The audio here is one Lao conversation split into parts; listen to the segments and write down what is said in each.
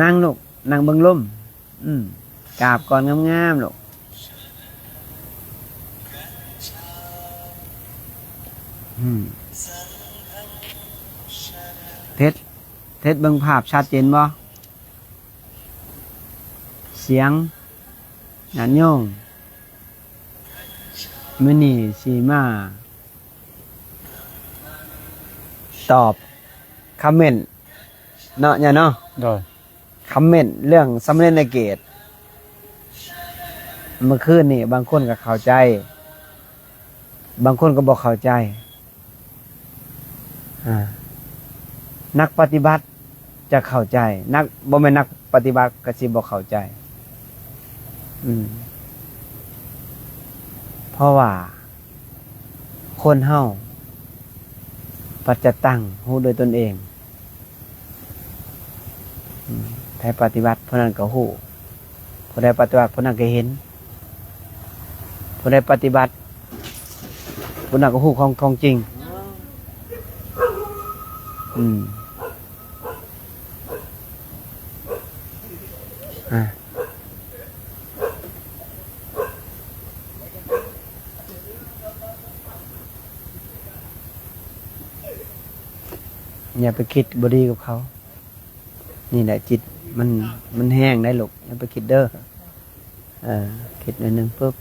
ນັ່ງລູກ, ນັ່ງເບິ່ງລົມ. ອືມ, ກາບກ່ອນງາມໆລູກ. ອືມ, ເທັດ, ເທັດເບິ່ງພາບຊັດເຈນບໍ່? ສຽງ ຍາດໂຍມ, ມື້ນີ້ຊິມາຕອບຄອມເມັນເນາະ ຍາດເນາະ. ໂດຍ. ຄອມເມັນເລື່ອງສາມະເນນນະເກດ ເມື່ອຄືນນີ້ ບາງຄົນກໍເຂົ້າໃຈ, ບາງຄົນກໍບໍ່ເຂົ້າໃຈ. ອາ ນັກປະຕິບັດຈະເຂົ້າໃຈ, ນັກ, ບໍ່ແມ່ນນັກປະຕິບັດກໍຊິບໍ່ເຂົ້າໃຈ. ອືມ, ເພາະວ່າຄົນເຮົາປັດຈະຕັ້ງຮູ້ໂດຍຕົນເອງ. ອືມ, ໃຜປະຕິບັດຜູ້ນັ້ນກໍຮູ້, ຜູ້ໃດປະຕິບັດຜູ້ນັ້ນກໍເຫັນ, ຜູ້ໃດປະຕິບັດຜູ້ນັ້ນກໍຮູ້ຂອງ, ຂອງຈິງ. ອືມ, ອາ. ຢ່າໄປຄິດບໍ່ດີກັບເຂົາ. ນີ້ແຫຼະຈິດມັນ, ມັນແຮງໄດ໋ລູກ, ຢ່າໄປຄິດເດີ. ເອີ, ຄິດໜ້ອຍໜຶ່ງປຶບ,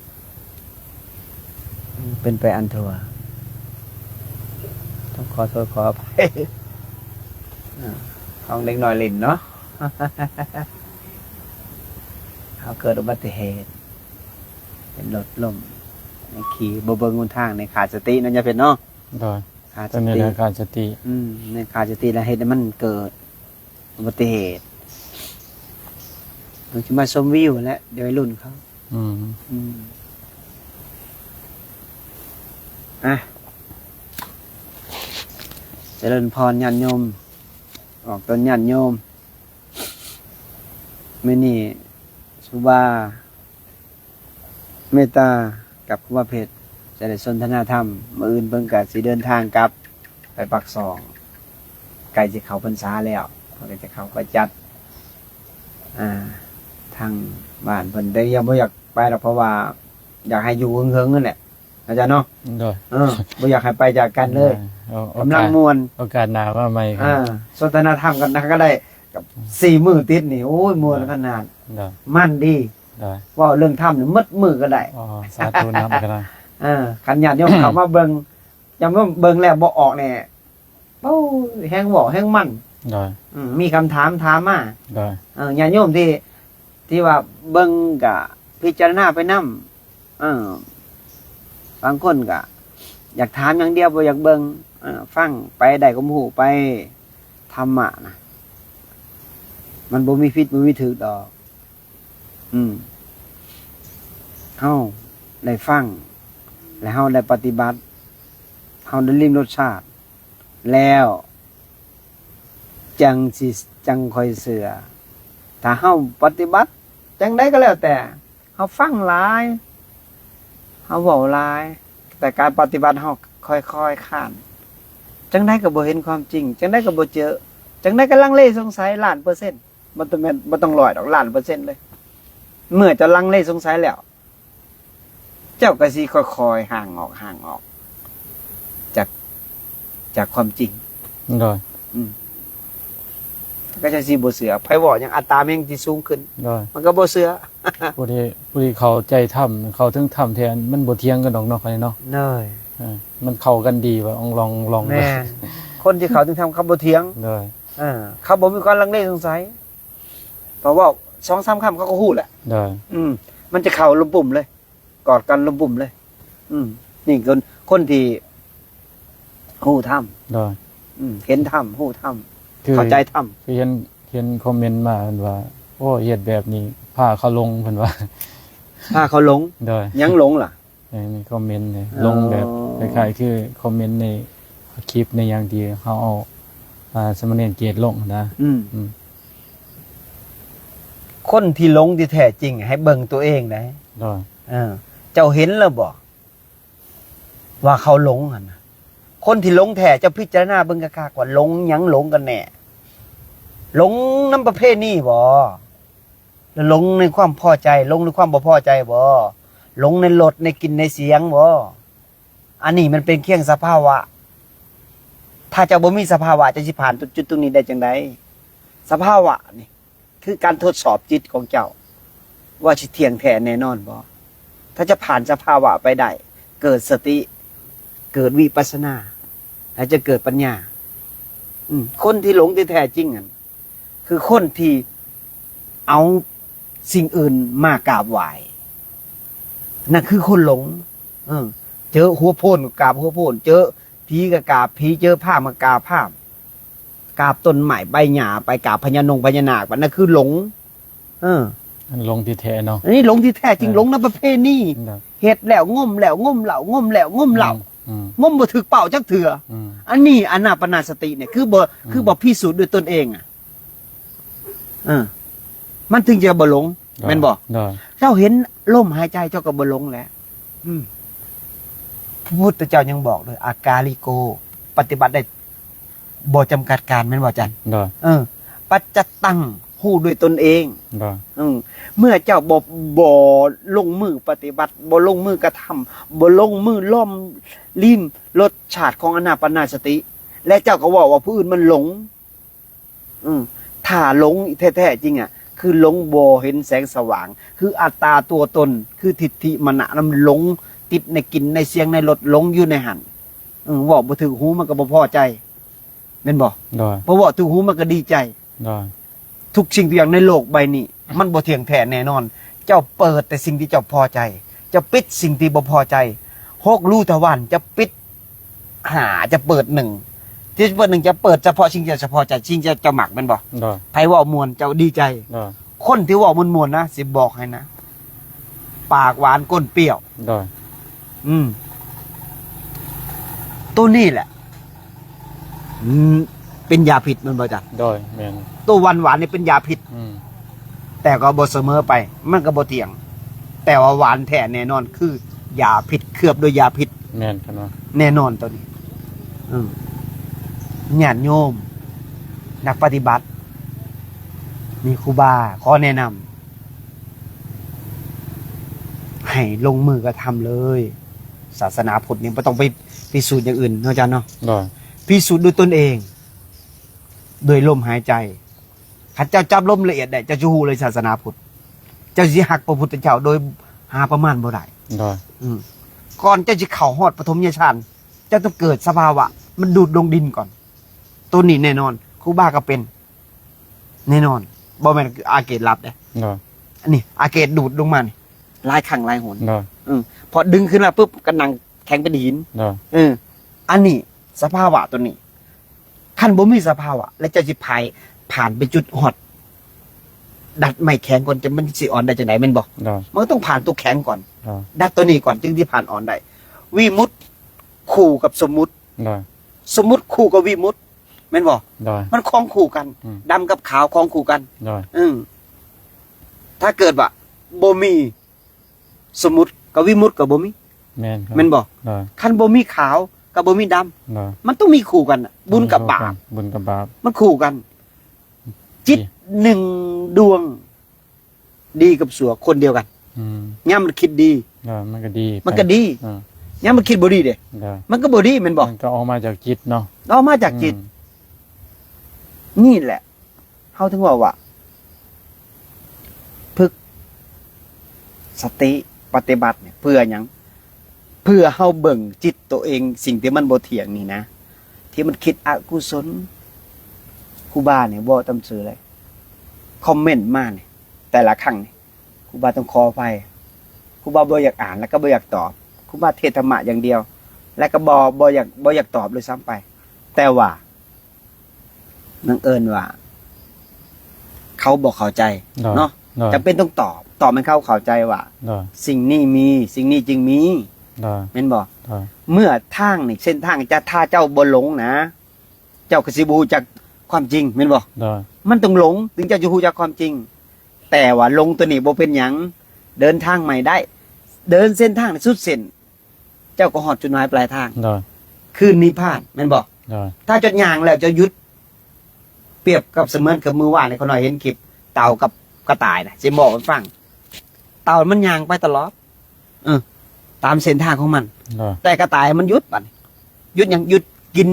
ເປັນໄປອັນທົ່ວ. ຕ້ອງຂໍໂທດຂໍອະໄພ. ເອີ, ຂອງເດັກນ້ອຍຫຼິ້ນເນາະ. ເຮົາເກີດອຸບັດຕິເຫດ, ເປັນລົດລົ້ມ, ຂີ່ບໍ່ເບິ່ງຫົນທາງ, ນີ້ຂາດສະຕິເນາະ ຍາເພັດເນາະ. ໂດຍ. ຂາດສະຕິ, ຂາດສະຕິ. ອືມ, ນີ້ຂາດສະຕິແລ້ວເຮັດໃຫ້ມັນເກີດອຸບັດຕິເຫດ. ເຮົາຊິມາຊົມວິວແຫຼະ ເດັກໄວລຸ້ນເຂົາ. ອືມ, ອືມ. ອ່ະ, ຈະເລີນພອນຍາດໂຍມ, ອອກຕົນຍາດໂຍມ. ມື້ນີ້ ຊຸບາ ເມດຕາກັບຄູບາເພັດ ຈະໄດ້ສົນທະນາທຳ. ມື້ອື່ນເພິ່ນກໍຊິເດີນທາງກັບໄປປາກຊ່ອງ, ໃກ້ຊິເຂົ້າພັນສາແລ້ວ, ເພິ່ນກໍຈະເຂົ້າໄປຈັດ, ອ່າ, ທາງບ້ານເພິ່ນ. ແຕ່ຍັງບໍ່ຢາກໄປດອກ, ເພາະວ່າຢາກໃຫ້ຢູ່ເຖິງໆນັ້ນແຫຼະ ອາຈານເນາະ. ໂດຍ. ເອີ, ບໍ່ຢາກໃຫ້ໄປຈາກກັນເລີຍ. ໂດຍ. ກຳລັງມ່ວນ, ໂອກາດໜ້າມາໃໝ່. ອ່າ, ສົນທະນາທຳກັນນະ ກໍໄດ້ກັບ ອືມ ສີ່ມື້ຕິດນີ້. ໂອ້ຍ, ມ່ວນຂະໜາດ. ໂດຍ. ມັນດີ. ໂດຍ. ເວົ້າເລື່ອງທຳນີ້ໝົດມື້ກໍໄດ້. ອໍ ສາທຸນຳກໍໄດ້. ເອີ, ຄັນຍາດໂຍມເຂົ້າມາເບິ່ງ, ຍາດໂຍມເບິ່ງແລ້ວບໍ່ອອກນີ້, ໂອ້ຍ, ແຮງເວົ້າແຮງມັນ. ໂດຍ. ອືມ, ມີຄຳຖາມຖາມມາ. ໂດຍ. ເອີ, ຍາດໂຍມທີ່, ທີ່ວ່າເບິ່ງກໍພິຈາລະນາໄປນຳ. ເອີ, ບາງຄົນກໍຢາກຖາມຢ່າງດຽວ, ບໍ່ຢາກເບິ່ງ. ເອີ, ຟັງໄປໄດ້ຄວາມຮູ້ໄປ. ທຳມະນະ ມັນບໍ່ມີຜິດບໍ່ມີຖືກດອກ. ອືມ, ເຮົາໄດ້ຟັງ ແລະ ເຮົາໄດ້ປະຕິບັດ, ເຮົາໄດ້ລິມລົດຊາດແລ້ວ ຈັ່ງຊິ, ຈັ່ງຄ່ອຍເຊື່ອ. ຖ້າເຮົາປະຕິບັດຈັ່ງໃດກໍແລ້ວແຕ່, ເຮົາຟັງຫຼາຍ, ເຮົາເວົ້າຫຼາຍ, ແຕ່ການປະຕິບັດເຮົາຄ່ອຍໆຄານ, ຈັ່ງໃດກໍບໍ່ເຫັນຄວາມຈິງ, ຈັ່ງໃດກໍບໍ່ເຈີ, ຈັ່ງໃດກໍລັງເລສົງໄສລ້ານເປີເຊັນ. ບໍ່ຕ້ອງແມ່ນ, ບໍ່ຕ້ອງຮ້ອຍດອກ, ລ້ານເປີເຊັນເລີຍ. ເມື່ອເຈົ້າລັງເລສົງໄສແລ້ວ, ເຈົ້າກໍຊິຄ່ອຍໆຫ່າງອອກ, ຫ່າງອອກຈາກ, ຈາກຄວາມຈິງ. ໂດຍ. ອືມ. ກໍຈະຊິບໍ່ເຊື່ອ, ໃຜເວົ້າຫຍັງອັດຕາມັນຍັງຊິສູງຂຶ້ນ. ໂດຍ. ມັນກໍບໍ່ເຊື່ອ. ຜູ້ທີ່, ຜູ້ທີ່ເຂົ້າໃຈທຳ, ເຂົ້າເຖິງທຳແທ້, ມັນບໍ່ຖຽງກັນດອກເນາະ, ເນາະ. ໂດຍ. ເອີ, ມັນເຂົ້າກັນດີວ່າ ອອງລອງ, ລອງ. ແມ່ນ. ຄົນທີ່ເຂົ້າເຖິງທຳເຂົາບໍ່ຖຽງ. ໂດຍ. ເອີ, ເຂົາບໍ່ມີຄວາມລັງເລສົງໄສ. ເພາະເວົ້າສອງສາມຄຳເຂົາກໍຮູ້ແຫຼະ. ໂດຍ. ອືມ, ມັນຈະເຂົ້າລົມປຸ່ມເລີຍ, ກອດກັນລົມປຸ່ມເລີຍ. ອືມ, ນີ້ຄົນ, ຄົນທີ່ຮູ້ທຳ. ໂດຍ. ອືມ, ເຫັນທຳ, ຮູ້ທຳ, ຄື ເຂົ້າໃຈທຳ. ຄືເຫັນ, ເຫັນຄອມເມັນມາ ເພິ່ນວ່າ ໂອ້ ເຮັດແບບນີ້ພາເຂົາຫຼົງ, ເພິ່ນວ່າ ພາເຂົາຫຼົງ. ໂດຍ. ຍັງຫຼົງລະ? ເອີ, ມີຄອມເມັນເລີຍ, ອໍ, ລົງແບບຄ້າຍໆຄືຄອມເມັນໃນຄລິບໃນຫຍັງທີ່ເຮົາເອົາ, ອ່າ, ສາມະເນນເກດລົງນະ. ອືມ. ອືມ. ຄົນທີ່ຫຼົງທີ່ແທ້ຈິງໃຫ້ເບິ່ງຕົວເອງໄດ໋. ໂດຍ. ເອີ, ເຈົ້າເຫັນແລ້ວບໍ່ວ່າເຂົາຫຼົງຫັ້ນນະ? ຄົນທີ່ຫຼົງແທ້ ເຈົ້າພິຈາລະນາເບິ່ງຄັກໆວ່າຫຼົງຫຍັງ, ຫຼົງກັນແນ່. ຫຼົງນຳປະເພນີບໍ? ຫຼືຫຼົງໃນຄວາມພໍໃຈ, ຫຼົງໃນຄວາມບໍ່ພໍໃຈບໍ? ຫຼົງໃນລົດ, ໃນກິ່ນ, ໃນສຽງບໍ? ອັນນີ້ມັນເປັນພຽງສະພາວະ. ຖ້າເຈົ້າບໍ່ມີສະພາວະ, ເຈົ້າຊິຜ່ານຈຸດໆຕົງນີ້ໄດ້ຈັ່ງໃດ? ສະພາວະນີ້ ຄືການທົດສອບຈິດຂອງເຈົ້າ ວ່າຊິທ່ຽງແທ້ແນ່ນອນບໍ່? ຖ້າຈະຜ່ານສະພາວະໄປໄດ້, ເກີດສະຕິ, ເກີດວິປັດສະນາ, ແລະ ຈະເກີດປັນຍາ. ອືມ, ຄົນທີ່ຫຼົງທີ່ແທ້ຈິງນັ້ນ ຄືຄົນທີ່ເອົາສິ່ງອື່ນມາກາບໄຫວ້, ນັ້ນຄືຄົນຫຼົງ. ເອີ, ເຈີຫົວໂພນກໍກາບຫົວໂພນ, ເຈີ ຜີກໍກາບຜີ, ເຈີພາມກໍກາບພາມ, ກາບຕົ້ນໄມ້ໃບຫຍ້າໄປ, ກາບພະຍານົງພະຍານາກໄປ, ນັ້ນຄືຫຼົງ. ເອີ, ອັນຫຼົງທີ່ແທ້ເນາະ, ອັນນີ້ຫຼົງທີ່ແທ້ຈິງ, ເອີ, ຫຼົງນຳປະເພນີ. ເນາະ, ເຮັດແລ້ວງົມແລ້ວງົມເຫຼົ້າ, ງົມແລ້ວງົມເຫຼົ້າ, ອືມ, ອືມ, ງົມບໍ່ຖືກເປົ້າຈັກເທື່ອ. ອືມ, ອັນນີ້ອານາປານາສະຕິນີ້ ຄືບໍ່, ອືມ, ຄືບໍ່ພິສູດດ້ວຍຕົນເອງອະ. ເອີ, ມັນເຖິງຈະບໍ່ຫຼົງ. ໂດຍ, ແມ່ນບໍ່? ໂດຍ, ເຈົ້າເຫັນລົມຫາຍໃຈເຈົ້າກໍບໍ່ຫຼົງແຫຼະ. ອືມ, ພະພຸດທະເຈົ້າຍັງບອກເລີຍ, ອາກາລິໂກ, ປະຕິບັດໄດ້ບໍ່ຈຳກັດການ, ແມ່ນບໍ່ອາຈານ? ໂດຍ, ເອີ, ປັດຈະຕັງ, ຮູ້ດ້ວຍຕົນເອງ. ໂດຍ, ອືມ, ເມື່ອເຈົ້າບໍ່, ບໍ່ລົງມືປະຕິບັດ, ບໍ່ລົງມືກະທຳ, ບໍ່ລົງມືລ້ອມລິມລົດຊາດຂອງອານາປານາສະຕິ, ແລະ ເຈົ້າກໍເວົ້າວ່າຜູ້ອື່ນມັນຫຼົງ. ອືມ, ຖ້າຫຼົງແທ້ໆຈິງອະ ຄືຫຼົງບໍ່ເຫັນແສງສະຫວ່າງ, ຄືອັດຕາຕົວຕົນ, ຄືທິດຖິມານະນຳ, ຫຼົງຕິດໃນກິ່ນໃນສຽງໃນລົດ, ຫຼົງຢູ່ໃນຫັ້ນ. ອືມ, ເວົ້າບໍ່ຖືກຫູມັນກໍບໍ່ພໍໃຈ, ແມ່ນບໍ່? ໂດຍ, ພໍເວົ້າຖືກຫູມັນກໍດີໃຈ. ໂດຍ, ທຸກສິ່ງທຸກຢ່າງໃນໂລກໃບນີ້ ມັນບໍ່ທ່ຽງແທ້ແນ່ນອນ. ເຈົ້າເປີດແຕ່ສິ່ງທີ່ເຈົ້າພໍໃຈ, ເຈົ້າປິດສິ່ງທີ່ບໍ່ພໍໃຈ. ຫົກຮູທະວານ ເຈົ້າປິດ ຫ້າ ຈະເປີດໜຶ່ງ, ທີ່ຈະເປີດໜຶ່ງ ຈະເປີດສະເພາະສິ່ງທີ່ເຈົ້າສະເພາະໃຈ, ສິ່ງທີ່ເຈົ້າມັກ, ແມ່ນບໍ່? ໂດຍ, ໃຜເວົ້າມ່ວນເຈົ້າດີໃຈ. ໂດຍ, ຄົນທີ່ເວົ້າມ່ວນໆນະ ຊິບອກໃຫ້ນະ, ປາກຫວານກົ້ນປ່ຽວ. ໂດຍ, ອືມ, ໂຕນີ້ແຫຼະ ອືມ, ເປັນຢາພິດ ແມ່ນບໍ່ອາຈານ? ໂດຍ, ແມ່ນ, ໂຕຫວານໆນີ້ເປັນຢາພິດ. ອືມ, ແຕ່ກໍບໍ່ສະເໝີໄປ, ມັນກໍບໍ່ທ່ຽງ. ແຕ່ວ່າຫວານແທ້ແນ່ນອນ ຄືຢາພິດ, ເຄືອບດ້ວຍຢາພິດ. ແມ່ນ, ແນ່ນອນໂຕນີ້. ເອີ, ຍາດໂຍມ ນັກປະຕິບັດ ນີ້ຄູບາຂໍແນະນຳ ໃຫ້ລົງມືກະທຳເລີຍ. ສາສະໜາພຸດນີ້ບໍ່ຕ້ອງໄປພິສູດຢ່າງອື່ນເນາະອາຈານເນາະ. ໂດຍ, ພິສູດດ້ວຍຕົນເອງ, ດ້ວຍລົມຫາຍໃຈ. ຄັນເຈົ້າຈັບລົມລະອຽດໄດ້ ເຈົ້າຈະຮູ້ເລີຍສາສະໜາພຸດ. ເຈົ້າຊິຮັກພະພຸດທະເຈົ້າໂດຍຫາປະມານບໍ່ໄດ້. ໂດຍ, ອືມ, ກ່ອນເຈົ້າຊິເຂົ້າຮອດປະຖົມຍະຊານ ເຈົ້າຕ້ອງເກີດສະພາວະມັນດູດລົງດິນກ່ອນ. ໂຕນີ້ແນ່ນອນ, ຄູບາກໍເປັນແນ່ນອນ, ບໍ່ແມ່ນອາເກດຫຼັບເດ້. ໂດຍ, ອັນນີ້ອາເກດດູດລົງມານີ້ ຫຼາຍຄັ້ງຫຼາຍຫົນ. ໂດຍ, ອືມ, ພໍດຶງຂຶ້ນມາປຶບກໍນັ່ງແຂງເປັນຫີນ. ໂດຍ, ເອີ, ອັນນີ້ສະພາວະໂຕນີ້ ຄັນບໍ່ມີສະພາວະ ແລ້ວເຈົ້າຊິຜ່າຍ ຜ່ານໄປຈຸດຮອດດັດໄມ້ແຂງກ່ອນ ຈະ ມັນຊິອ່ອນໄດ້ຈັ່ງໃດ ແມ່ນບໍ່? ໂດຍ, ມັນກໍຕ້ອງຜ່ານຕົວແຂງກ່ອນ. ໂດຍ, ດັດຕົວນີ້ກ່ອນ ຈຶ່ງຊິຜ່ານອ່ອນໄດ້. ວິມຸດຄູ່ກັບສົມມຸດ. ໂດຍ, ສົມມຸດຄູ່ກັບວິມຸດ ແມ່ນບໍ່? ໂດຍ, ມັນຄອງຄູ່ກັນ. ອືມ, ດຳກັບຂາວຄອງຄູ່ກັນ. ໂດຍ, ອືມ, ຖ້າເກີດວ່າບໍ່ມີ ສົມມຸດກັບວິມຸດກໍບໍ່ມີ. ແມ່ນ, ແມ່ນບໍ່? ໂດຍ, ຄັນບໍ່ມີຂາວກັບບໍ່ມີດຳ. ໂດຍ, ມັນຕ້ອງມີຄູ່ກັນນະ. ບຸນກັບບາບ, ບຸນກັບບາບ ມັນຄູ່ກັນ. ຈິດໜຶ່ງດວງ ດີກັບຊົ່ວຄົນດຽວກັນ. ອືມ, ຍາມມັນຄິດດີ ໂດຍ, ມັນກໍດີ, ມັນກໍດີ. ເອີ, ຍາມມັນຄິດບໍ່ດີເດ້? ໂດຍ, ມັນກໍບໍ່ດີ, ແມ່ນບໍ່? ມັນກໍອອກມາຈາກຈິດເນາະ, ອອກມາຈາກຈິດ. ອືມ, ນີ້ແຫຼະ ເຮົາເຖິງເວົ້າວ່າ ຝຶກສະຕິປະຕິບັດນີ້ເພື່ອຫຍັງ? ເພື່ອເຮົາເບິ່ງຈິດໂຕເອງ ສິ່ງທີ່ມັນບໍ່ທ່ຽງນີ້ນະ ທີ່ມັນຄິດອະກຸສົນ. ຄູບານີ້ເວົ້າຕາມຊື່ເລີຍ, ຄອມເມັນມານີ້ ແຕ່ລະຄັ້ງນີ້ ຄູບາຕ້ອງຂໍອະໄພ. ຄູບາບໍ່ຢາກອ່ານ ແລ້ວກໍບໍ່ຢາກຕອບ. ຄູບາເທດທຳມະຢ່າງດຽວ ແລ້ວກໍບໍ່, ບໍ່ຢາກ, ບໍ່ຢາກຕອບດ້ວຍຊ້ຳໄປ. ແຕ່ວ່າ ນັງເອີ້ນວ່າເຂົາບໍ່ເຂົ້າໃຈເນາະ. ໂດຍ, ໂດຍ, ຈຳເປັນຕ້ອງຕອບ, ຕອບໃຫ້ເຂົາເຂົ້າໃຈວ່າ ໂດຍ, ສິ່ງນີ້ມີ, ສິ່ງນີ້ຈຶ່ງມີ. ໂດຍ, ແມ່ນບໍ່? ໂດຍ, ເມື່ອທາງນີ້ ເສັ້ນທາງຈະ, ຖ້າເຈົ້າບໍ່ຫຼົງນະ ເຈົ້າກໍຊິບໍ່ຮູ້ຈັກຄວາມຈິງ, ແມ່ນບໍ່? ໂດຍ, ມັນຕ້ອງຫຼົງ ເຖິງເຈົ້າຈະຮູ້ຈັກຄວາມຈິງ. ແຕ່ວ່າຫຼົງຕົວນີ້ບໍ່ເປັນຫຍັງ, ເດີນທາງໃໝ່ໄດ້, ເດີນເສັ້ນທາງໃຫ້ສຸດເສັ້ນ ເຈົ້າກໍຮອດຈຸດໝາຍປາຍທາງ. ໂດຍ, ຄືນິບພານ, ແມ່ນບໍ່? ໂດຍ, ຖ້າເຈົ້າຍ່າງແລ້ວເຈົ້າຢຸດ, ປຽບກັບສະເໝືອນກັບມື້ວານນີ້ ຂ້ານ້ອຍເຫັນຄລິບເຕົ່າກັບກະຕ່າຍນະ ຊິບອກໃຫ້ຟັງ. ເຕົ່າມັນຍ່າງໄປຕະຫຼອດ ເອີ ຕາມເສັ້ນທາງຂອງມັນ ໂດຍ ແຕ່ກະຕ່າຍມັນຢຸດ ບັດນີ້ຢຸດຫຍັງ? ຢຸດກິນ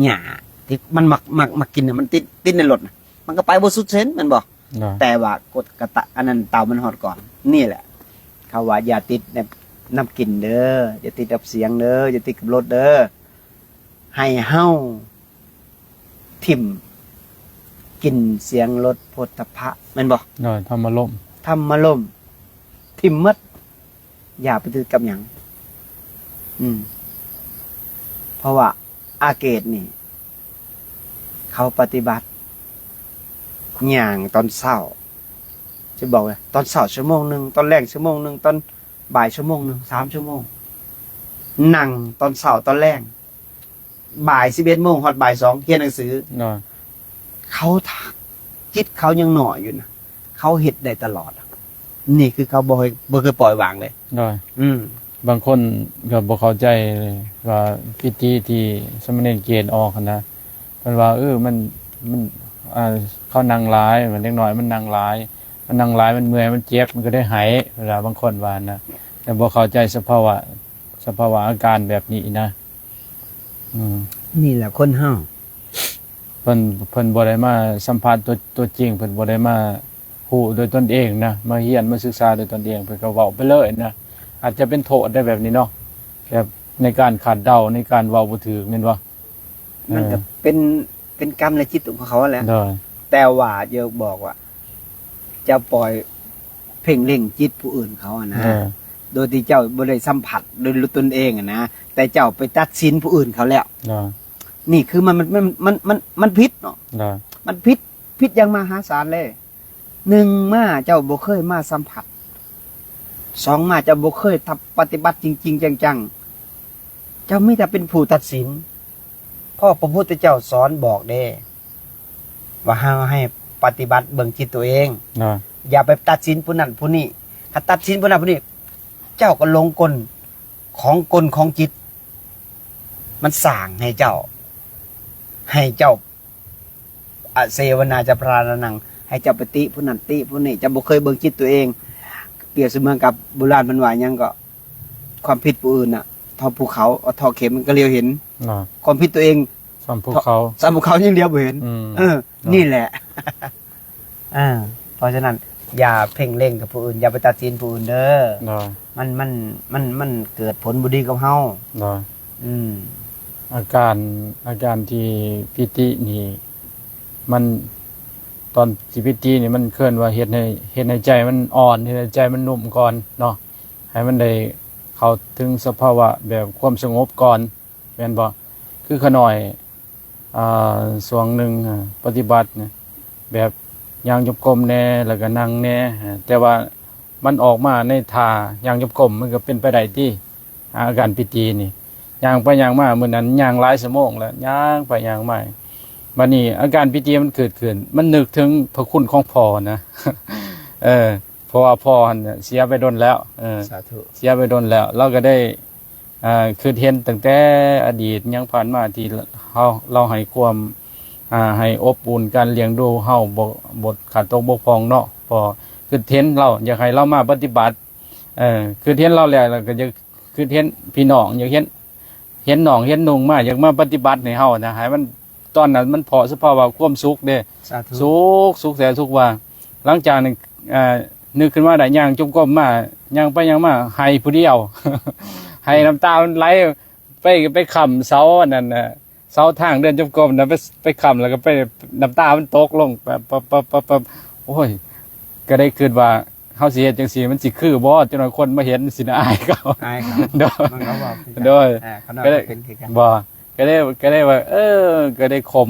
ຫຍ້າທີ່ມັນມັກ ມັກ ມັກກິນນະ ມັນຕິດ ຕິດໃນລົດນະ ມັນກໍໄປບໍ່ສຸດເສັ້ນແມ່ນບໍ່? ໂດຍ ແຕ່ວ່າກົດກະຕະ ອັນນັ້ນ ເຕົ່າມັນຮອດກ່ອນ. ນີ້ແຫຼະ ເຂົາວ່າຢ່າຕິດແນບ ນຳກິນເດີ ຢ່າຕິດກັບສຽງເດີ ຢ່າຕິດກັບລົດເດີ ໃຫ້ເຮົາ ຖິ້ມກິ່ນສຽງລົດໂພດຖະພະ ແມ່ນບໍ່? ໂດຍ ທຳມາລົມ ທຳມາລົມ ຖິ້ມໝົດ ຢ່າໄປຕິດກັບຫຍັງ. ອືມ ເພາະວ່າອາເກດນີ້ ເຂົາປະຕິບັດຍ່າງຕອນເຊົ້າ ຈະບອກເລີຍ ຕອນເຊົ້າຊົ່ວໂມງໜຶ່ງ ຕອນແລງຊົ່ວໂມງໜຶ່ງ ຕອນບ່າຍຊົ່ວໂມງໜຶ່ງ ສາມຊົ່ວໂມງ ນັ່ງຕອນເຊົ້າ ຕອນແລງ ບ່າຍສິບເອັດໂມງຮອດບ່າຍສອງ ຮຽນໜັງສື ໂດຍ ເຂົາ ຈິດເຂົາຍັງນ້ອຍຢູ່ນະ ເຂົາເຮັດໄດ້ຕະຫຼອດ. ນີ້ຄືເຂົາບໍ່ເຄີຍ ບໍ່ເຄີຍປ່ອຍວາງເລີຍ. ໂດຍ ອືມ ບາງຄົນກໍບໍ່ເຂົ້າໃຈວ່າພິທີທີ່ສາມະເນນເກນອອກຫັ້ນນະ ເພິ່ນວ່າ ເອີ ມັນ ມັນ ອ່າ ເຂົານັ່ງຫຼາຍ ເດັກນ້ອຍມັນນັ່ງຫຼາຍ ມັນນັ່ງຫຼາຍ ມັນເມື່ອຍ ມັນເຈັບ ມັນກໍໄດ້ໄຫ້ ເວລາບາງຄົນວ່ານະ ແຕ່ບໍ່ເຂົ້າໃຈສະພາວະ ສະພາວະອາການແບບນີ້ນະ. ອືມ ນີ້ແຫຼະຄົນເຮົາ ເພິ່ນ ເພິ່ນບໍ່ໄດ້ມາສຳຜັດຕົວ ຕົວຈິງ ເພິ່ນບໍ່ໄດ້ມາຮູ້ດ້ວຍຕົນເອງນະ ມາຮຽນ ມາສຶກສາດ້ວຍຕົນເອງ ເພິ່ນກໍເວົ້າໄປເລີຍນະ. ອາດຈະເປັນໂທດໄດ້ແບບນີ້ເນາະ ແບບໃນການຄາດເດົາ ໃນການເວົ້າບໍ່ຖືກ ແມ່ນບໍ່? ມັນກໍ ເອີ ເປັນ ເປັນກຳ ແລະ ຈິດຂອງເຂົາຫັ້ນແຫຼະ. ໂດຍ ແຕ່ວ່າຢາກບອກວ່າ ເຈົ້າປ່ອຍເພັ່ງເລັງຈິດຜູ້ອື່ນເຂົາຫັ້ນນະ ໂດຍ ໂດຍທີ່ເຈົ້າບໍ່ໄດ້ສຳຜັດໂດຍຕົນເອງຫັ້ນນະ ແຕ່ເຈົ້າໄປຕັດສິນຜູ້ອື່ນເຂົາແລ້ວ. ໂດຍ ນີ້ຄືມັນ ມັນ ມັນ ມັນ ມັນຜິດເນາະ. ໂດຍ ມັນຜິດ ຜິດຢ່າງມະຫາສານເລີຍ. ໜຶ່ງມາເຈົ້າບໍ່ເຄີຍມາສຳຜັດ, ສອງມາເຈົ້າບໍ່ເຄີຍປະຕິບັດຈິງໆ ຈັງໆ, ເຈົ້າມີແຕ່ເປັນຜູ້ຕັດສິນ. ເພາະພະພຸດທະເຈົ້າສອນບອກເດ້ ວ່າເຮົາໃຫ້ປະຕິບັດເບິ່ງຈິດຕົວເອງ, ນະ ຢ່າໄປຕັດສິນຜູ້ນັ້ນຜູ້ນີ້. ຖ້າຕັດສິນຜູ້ນັ້ນຜູ້ນີ້ ເຈົ້າກໍຫຼົງກົນຂອງ ກົນຂອງຈິດ ມັນສ້າງໃຫ້ເຈົ້າ ໃຫ້ເຈົ້າ ອະເສວະນາຈະພະລານະນັງ ໃຫ້ເຈົ້າໄປຕິຜູ້ນັ້ນຕິຜູ້ນີ້ ເຈົ້າບໍ່ເຄີຍເບິ່ງຈິດຕົວເອງ. ປຽບສະເໝືອນກັບບູຮານເພິ່ນວ່າຫຍັງເກາະ ຄວາມຜິດຜູ້ອື່ນນະ ເທົ່າພູເຂົາ ເທົ່າເຂັມມັນກໍຫຼຽວເຫັນ, ນະ ຄວາມຜິດຕົວເອງສ່ຳພູເຂົາ ສ່ຳພູເຂົາຍັງຫຼຽວບໍ່ເຫັນ. ອືມ ເອີ ນະ ນີ້ແຫຼະ. ເອີ ເພາະສະນັ້ນ ຢ່າເພັ່ງເລັງກັບຜູ້ອື່ນ ຢ່າໄປຕັດສິນຜູ້ອື່ນເດີ. ໂດຍ ມັນ ມັນ ມັນ ມັນເກີດຜົນບໍ່ດີກັບເຮົາ. ໂດຍ ອືມ ອາການ ອາການທີ່ປີຕິນີ້ ມັນ ຕອນທີ່ປີຕິນີ້ ມັນເອີ້ນວ່າເຮັດໃຫ້ ເຮັດໃຫ້ໃຈມັນອ່ອນ ເຮັດໃຫ້ໃຈມັນນຸ້ມກ່ອນເນາະ ໃຫ້ມັນໄດ້ເຂົ້າເຖິງສະພາວະແບບຄວາມສະຫງົບກ່ອນ ແມ່ນບໍ່? ຄືຂ້ານ້ອຍ ອ່າ ຊ່ວງໜຶ່ງ ອາ ປະຕິບັດນະ ແບບຍ່າງຈົງກົມແດ່ ແລ້ວກໍນັ່ງແດ່ ແຕ່ວ່າມັນອອກມາໃນທ່າຍ່າງຈົງກົມ ມັນກໍເປັນໄປໄດ້ຕິ ອາ ອາການປີຕິນີ້ ຍ່າງໄປຍ່າງມາ. ມື້ນັ້ນຍ່າງຫຼາຍຊົ່ວໂມງແລ້ວ ຍ່າງໄປຍ່າງມາ. ບັດນີ້ອາການປີຕິມັນເກີດຂຶ້ນ ມັນນຶກເຖິງພະຄຸນຂອງພໍ່ນະ ເອີ ເພາະວ່າພໍ່ຫັ້ນເສຍໄປດົນແລ້ວ ເອີ ສາທຸ ເສຍໄປດົນແລ້ວ ລາວກໍໄດ້ ອ່າ ຄິດເຫັນຕັ້ງແຕ່ອະດີດຫຍັງຜ່ານມາທີ່ເຮົາ ລາວໃຫ້ຄວາມ ອ່າ ໃຫ້ອົບອຸ່ນການລ້ຽງດູເຮົາ ບໍ່ ບໍ່ຂາດຕົກບົກຜ່ອງເນາະ. ພໍຄິດເຫັນລາວ ຢາກໃຫ້ລາວມາປະຕິບັດ ເອີ ຄິດເຫັນລາວແລ້ວ ລາວກໍຢາກຄິດເຫັນພີ່ນ້ອງ ຢາກເຫັນ ເຫັນນ້ອງເຫັນນຸ່ງມາ ຢາກມາປະຕິບັດໃຫ້ເຮົານະ ໃຫ້ມັນ ຕອນນັ້ນມັນພໍ້ສະພາວະຄວາມສຸກເດ້ ສາທຸ ສຸກ ສຸກແທ້ສຸກວ່າ. ຫຼັງຈາກນັ້ນ ອ່າ ນຶກຂຶ້ນມາໄດ້ ຍ່າງຈົງກົມມາ ຍ່າງໄປຍ່າງມາ ໄຫ້ຜູ້ດຽວ ໄຫ້ນ້ຳຕາມັນໄຫຼ ໄປ ໄປຄ້ຳເສົາອັນນັ້ນນະ ເສົາທາງເດີນຈົງກົມນະ ໄປ ໄປຄ້ຳ ແລ້ວກໍໄປ ນ້ຳຕາມັນຕົກລົງ ປັບ ປັບ ປັບ ປັບ ໂອ້ຍ ກໍໄດ້ຄິດວ່າ ເຮົາຊິເຮັດຈັ່ງຊີ້ມັນຊິຄືບໍ່? ຈັກໜ້ອຍຄົນມາເຫັນຊິໜ້າອາຍເຂົາ ອາຍເຂົາ ໂດຍ ມັນກໍເວົ້າຄືກັນ ໂດຍ ເອີ ຂ້ານ້ອຍກໍເປັນຄືກັນ ບໍ່ ກໍເລີຍ ກໍເລີຍວ່າ ເອີ ກໍໄດ້ຂົ່ມ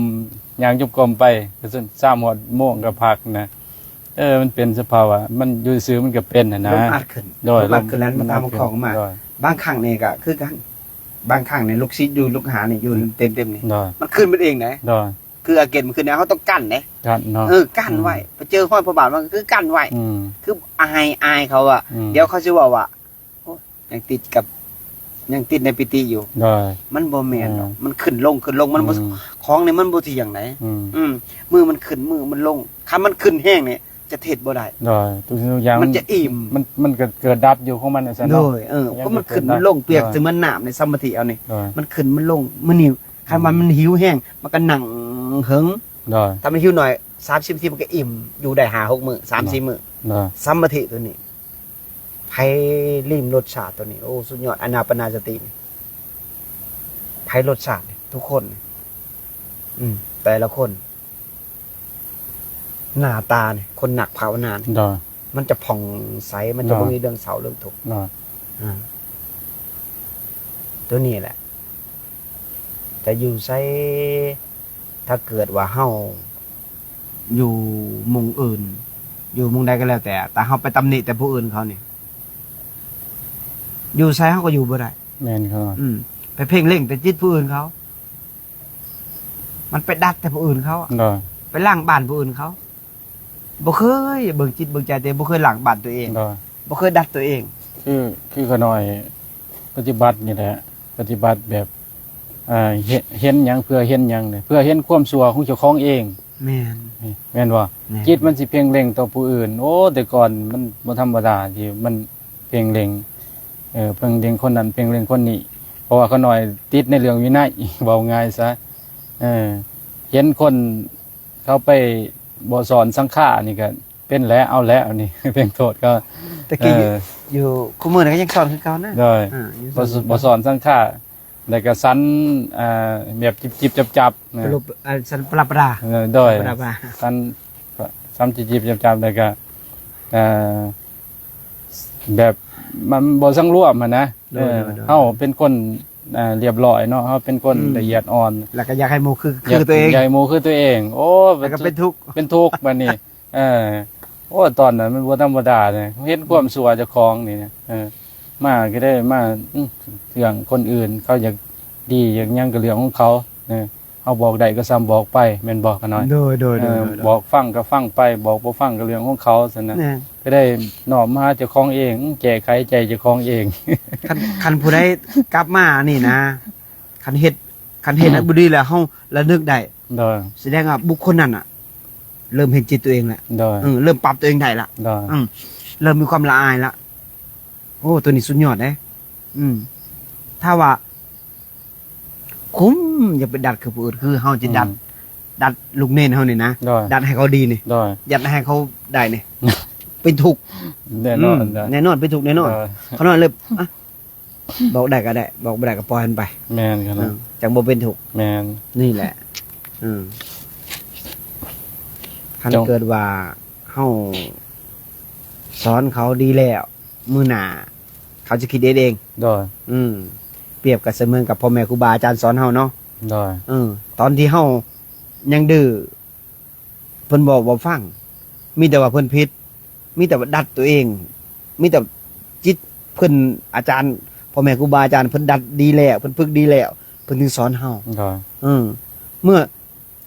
ຍ່າງຈົງກົມໄປ ກໍຊັ້ນ ສາມຮອດໂມງກໍພັກນະ. ເອີ ມັນເປັນສະພາວະ ມັນຢູ່ຊື່ມັນກໍເປັນຫັ້ນນະ ລົມອັດຂຶ້ນ ໂດຍ ລົມອັດຂຶ້ນແລ້ວມັນ ມັນທຳເອົາຂອງອອກມາ ໂດຍ ບາງຄັ້ງນີ້ກໍຄືກັນ ບາງຄັ້ງນີ້ລູກສິດຢູ່ ລູກຫານີ້ຢູ່ເຕັມໆນີ້ ໂດຍ ມັນຂຶ້ນມັນເອງເດ້ ໂດຍ ຄືອາເກດມັນຂຶ້ນ ເຮົາຕ້ອງກັ້ນເດ້ ກັ້ນເນາະ ເອີ ກັ້ນໄວ້ ອືມ ໄປເຈີຮອຍພະບາດມັນກໍຄືກັ້ນໄວ້ ອືມ ຄືອາຍ ອາຍເຂົາວ່າ ອືມ ດຽວເຂົາຊິເວົ້າວ່າ ໂອ້ຍ ຍັງຕິດກັບ ຍັງຕິດໃນປິຕິຢູ່. ໂດຍ ມັນບໍ່ແມ່ນດອກ ເອີ ມັນຂຶ້ນລົງ ຂຶ້ນລົງ ມັນບໍ່ ອືມ ຂອງນີ້ມັນບໍ່ທ່ຽງໃດ. ອືມ ອືມ ມື້ມັນຂຶ້ນ ມື້ມັນລົງ ຄັນມັນຂຶ້ນແຮງນີ້ ຈະເຮັດບໍ່ໄດ້. ໂດຍ ທຸກສິ່ງທຸກຢ່າງ ມັນຈະອີ່ມ ມັນ ມັນກໍເກີດດັບຢູ່ຂອງມັນຊັ້ນເນາະ. ໂດຍ ເອີ ມັນກໍ ເພາະມັນຂຶ້ນ ເກີດດັບ ມັນລົງ ປຽບ ໂດຍ ສະເໝືອນນ້ຳໃນສຳມະທິເຮົານີ້. ໂດຍ ມັນຂຶ້ນ ມັນລົງ ມື້ນີ້ ອືມ ຄັນວ່າມັນຫິວແຮງ ມັນກໍນັ່ງເຫິງ. ໂດຍ ຖ້າມັນຫິວໜ້ອຍ ສາມສິບນາທີ ມັນກໍອີ່ມ ຢູ່ໄດ້ຫ້າຫົກມື້ ສາມສີ່ມື້. ໂດຍ ສະໝາທິຕົວນີ້ ໃຜລິມລົດຊາດຕົວນີ້ ໂອ້ ສຸດຍອດ ອານາປານາສະຕິນີ້ ໃຜລົດຊາດນີ້ ທຸກຄົນ ອືມ ແຕ່ລະຄົນ ໜ້າຕານີ້ ຄົນນັກພາວະນານີ້ ໂດຍ ມັນຈະຜ່ອງໃສ ມັນຈະ ໂດຍ ບໍ່ມີເລື່ອງເສົ້າເລື່ອງທຸກ. ໂດຍ ອາ ຕົວນີ້ແຫຼະ ຈະຢູ່ໃສ ຖ້າເກີດວ່າເຮົາຢູ່ໝ່ອງອື່ນ ຢູ່ໝ່ອງໃດກໍແລ້ວແຕ່ ແຕ່ເຮົາໄປຕຳໜິແຕ່ຜູ້ອື່ນເຂົານີ້ ຢູ່ໃສເຮົາກໍຢູ່ບໍ່ໄດ້. ແມ່ນຄັບ ອືມ ໄປເພງເລັງແຕ່ຈິດຜູ້ອື່ນເຂົາ ມັນໄປດັດແຕ່ຜູ້ອື່ນເຂົາ ໂດຍ ໄປລ້າງບ້ານຜູ້ອື່ນເຂົາ ບໍ່ເຄີຍເບິ່ງຈິດເບິ່ງໃຈຕົວເອງ ບໍ່ເຄີຍລ້າງບ້ານຕົວເອງ ໂດຍ ບໍ່ເຄີຍດັດຕົວເອງ. ຄື ຄືຂ້ານ້ອຍປະຕິບັດນີ້ແຫຼະ ປະຕິບັດແບບ ເອີ ເຮັດ ເຫັນຫຍັງເພື່ອເຫັນຫຍັງນີ້ ເພື່ອເຫັນຄວາມຊົ່ວຂອງເຈົ້າຂອງເອງ. ແມ່ນ ແມ່ນບໍ່? ແມ່ນ ຈິດມັນຊິເພງເລັງຕໍ່ຜູ້ອື່ນ. ໂອ້ ແຕ່ກ່ອນມັນບໍ່ທຳມະດາທີ່ມັນເພງເລັງ ເອີ ເພງເລັງຄົນນັ້ນ ເພງເລັງຄົນນີ້ ເພາະວ່າຂ້ານ້ອຍຕິດໃນເລື່ອງວິໄນ ເວົ້າງ່າຍຊະ. ເອີ ເຫັນຄົນເຂົາໄປບໍ່ສອນສັງຄະນີ້ກໍເປັນແລ້ວ ເອົາແລ້ວນີ້ ເພງໂທດເຂົາ. ແຕ່ກີ້ ເອີ ຢູ່ ຢູ່ ຄູ່ມື້ນີ້ກໍຍັງສອນຄືເກົ່ານະ. ໂດຍ ເອີ ຍັງສອນ ບໍ່ ບໍ່ສອນສັງຄະ ແລ້ວກໍສັນ ເອີ ແບບຈິບໆຈັບໆນະ ສະຫຼຸບ ເອີ ສັນປະລາປະລາ. ເອີ ໂດຍ ປະລາປະລາ ສັນ ສັນຈິບໆຈັບໆ ແລ້ວກໍ ເອີ ແບບມັນບໍ່ສັງລວມຫັ້ນນະ. ໂດຍ ເອີ ໂດຍ ໂດຍ ເຮົາເປັນຄົນ ເອີ ລຽບລ້ອຍເນາະ ເຮົາເປັນຄົນ ອືມ ລະອຽດອ່ອນ ແລ້ວກໍຢາກໃຫ້ໝູ່ຄື ຄື ຢາກ ຕົວເອງ ຢາກໃຫ້ໝູ່ຄືຕົວເອງ. ໂອ້ ເປັນ ກໍເປັນທຸກ ເປັນທຸກບັດນີ້. ເອີ ໂອ້ ຕອນນັ້ນມັນບໍ່ທຳມະດາເດ້ ເຫັນຄວາມຊົ່ວເຈົ້າຂອງນີ້. ເອີ ມາກໍໄດ້ມາ ອື ເລື່ອງຄົນອື່ນ ເຂົາຢາກດີຢາກຫຍັງກໍເລື່ອງຂອງເຂົາ. ເອີ ເຮົາບອກໄດ້ກໍສ່ຳບອກໄປ ແມ່ນບໍ່ ຂ້ານ້ອຍ? ໂດຍ ໂດຍ ເອີ ໂດຍ ໂດຍ ບອກຟັງກໍຟັງໄປ ບອກບໍ່ຟັງກໍເລື່ອງຂອງເຂົາຊັ້ນນະ. ແມ່ນ ກໍໄດ້ນ້ອມມາເຈົ້າຂອງເອງ ແກ້ໄຂໃຈເຈົ້າຂອງເອງ. ຄັນ ຄັນຜູ້ໃດກັບມານີ້ນະ ຄັນເຮັດ ຄັນເຮັດ ອືມ ບໍ່ດີແລ້ວ ເຮົາລະນຶກໄດ້ ໂດຍ ສະແດງວ່າບຸກຄົນນັ້ນນະ ເລີ່ມເຫັນຈິດຕົວເອງແລ້ວ. ໂດຍ ເອີ ເລີ່ມປັບຕົວເອງໄດ້ລະ. ໂດຍ ອືມ ເລີ່ມມີຄວາມລະອາຍລະ. ໂອ້ ຕົວນີ້ສຸດຍອດເດ້. ອືມ ຖ້າວ່າຄຸມ ຢ່າໄປດັດຄືຜູ້ອື່ນ ຄືເຮົາຈະດັດ ອືມ ດັດລູກເນນເຮົານີ້ນະ. ໂດຍ ດັດໃຫ້ເຂົາດີນີ້. ໂດຍ ດັດໃຫ້ເຂົາໄດ້ນີ້ ເປັນທຸກ. ແນ່ນອນ ອືມ ແນ່ນອນ ເປັນທຸກແນ່ນອນ. ໂດຍ ຂ້ານ້ອຍເລີຍ ອະ ບອກໄດ້ກໍໄດ້ ບອກບໍ່ໄດ້ກໍປ່ອຍມັນໄປ. ແມ່ນຄັບ ເອີ ຈັ່ງບໍ່ເປັນທຸກ. ແມ່ນ ນີ້ແຫຼະ. ເອີ ຄັນເກີດວ່າເຮົາສອນເຂົາດີແລ້ວ ມື້ໜ້າເຂົາຈະຄິດເຮັດເອງ. ໂດຍ ອືມ ປຽບກັນສະເໝືອນກັບພໍ່ແມ່ຄູບາອາຈານສອນເຮົາເນາະ. ໂດຍ ເອີ ຕອນທີ່ເຮົາຍັງດື້ ເພິ່ນເວົ້າບໍ່ຟັງ ມີແຕ່ວ່າເພິ່ນຜິດ ມີແຕ່ວ່າດັດຕົວເອງ ມີແຕ່ຈິດເພິ່ນ ອາຈານ ພໍ່ແມ່ຄູບາອາຈານເພິ່ນດັດດີແລ້ວ ເພິ່ນຝຶກດີແລ້ວ ເພິ່ນຈຶ່ງສອນເຮົາ. ໂດຍ ເອີ ເມື່ອ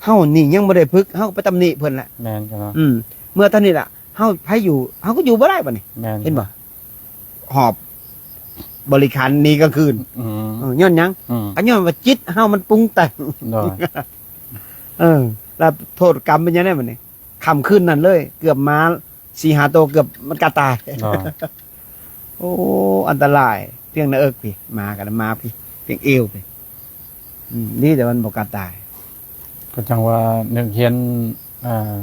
ເຮົານີ້ຍັງບໍ່ໄດ້ຝຶກ ເຮົາກໍໄປຕຳໜິເພິ່ນແຫຼະ. ແມ່ນຄັບ ອືມ ເມື່ອຕອນນີ້ລະ ເຮົາໃຜຢູ່ ເຮົາກໍຢູ່ບໍ່ໄດ້ບັດນີ້. ແມ່ນ ເຫັນບໍ່? ຫອບບໍລິຂານໜີກາງຄືນ. ອືມ ເອີ ຍ້ອນຫຍັງ? ອືມ ກໍຍ້ອນວ່າຈິດເຮົາມັນປຸງແຕ່ງ. ໂດຍ ເອີ ແລ້ວໂທດກຳເປັນຫຍັງໄດ໋ບັດນີ້? ຄ່ຳຄືນນັ້ນເລີຍ ເກືອບໝາສີ່ຫ້າໂຕ ເກືອບມັນກັດຕາຍ. ໂດຍ ໂອ້ ອັນຕະລາຍ ພຽງໜ້າເອິກພີ້ ໝາກໍໄດ້ ໝາພີ້ ພຽງເອວພີ້. ອືມ ດີແຕ່ມັນບໍ່ກັດຕາຍ. ກໍຈັ່ງວ່ານຶກເຫັນ ອ່າ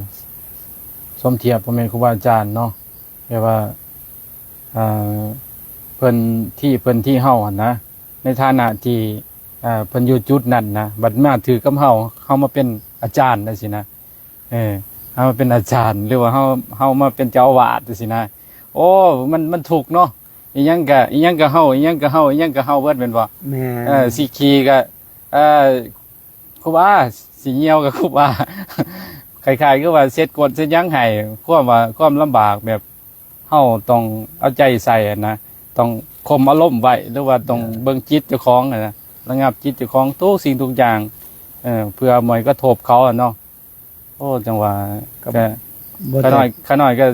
ສົມທຽບພໍ່ແມ່ຄູບາອາຈານເນາະ ແບບວ່າ ອ່າ ເພິ່ນທີ່ ເພິ່ນທີ່ເຮົາຫັ້ນນະ ໃນຖານະທີ່ ອ່າ ເພິ່ນຢູ່ຈຸດນັ້ນນະ ບັດມາຖືກກັບເຮົາ ເຮົາມາເປັນອາຈານຈັ່ງຊີ້ນະ. ເອີ ເຮົາມາເປັນອາຈານ ຫຼືວ່າເຮົາ ເຮົາມາເປັນເຈົ້າອາວາດຈັ່ງຊີ້ນະ. ໂອ້ ມັນ ມັນທຸກເນາະ ອີ່ຫຍັງກະ ອີ່ຫຍັງກະເຮົາ ອີ່ຫຍັງກະເຮົາ ອີ່ຫຍັງກະເຮົາເບິດແມ່ນບໍ່? ແມ່ນ ເອີ ຊິຂີ້ກະ ເອີ ຄູບາ ຊິຍ່ຽວກະຄູບາ ຄ້າຍໆຄືວ່າເຊັດກົດເຊັດຫຍັງໃຫ້ ຄວາມວ່າ ຄວາມລຳບາກແບບ ເຮົາຕ້ອງເອົາໃຈໃສ່ຫັ້ນນະ ຕ້ອງຂົ່ມອາລົມໄວ້ ຫຼືວ່າຕ້ອງ ເອີ ເບິ່ງຈິດເຈົ້າຂອງຫັ້ນນະ ລະງັບຈິດເຈົ້າຂອງທຸກສິ່ງທຸກຢ່າງ ເອີ ເພື່ອບໍ່ໃຫ້ກະທົບເຂົາຫັ້ນເນາະ. ໂອ້ ຈັ່ງວ່າ ກໍ ກະ ບໍ່ ຂ້ານ້ອຍ ແຕ່ ຂ້ານ້ອຍກໍ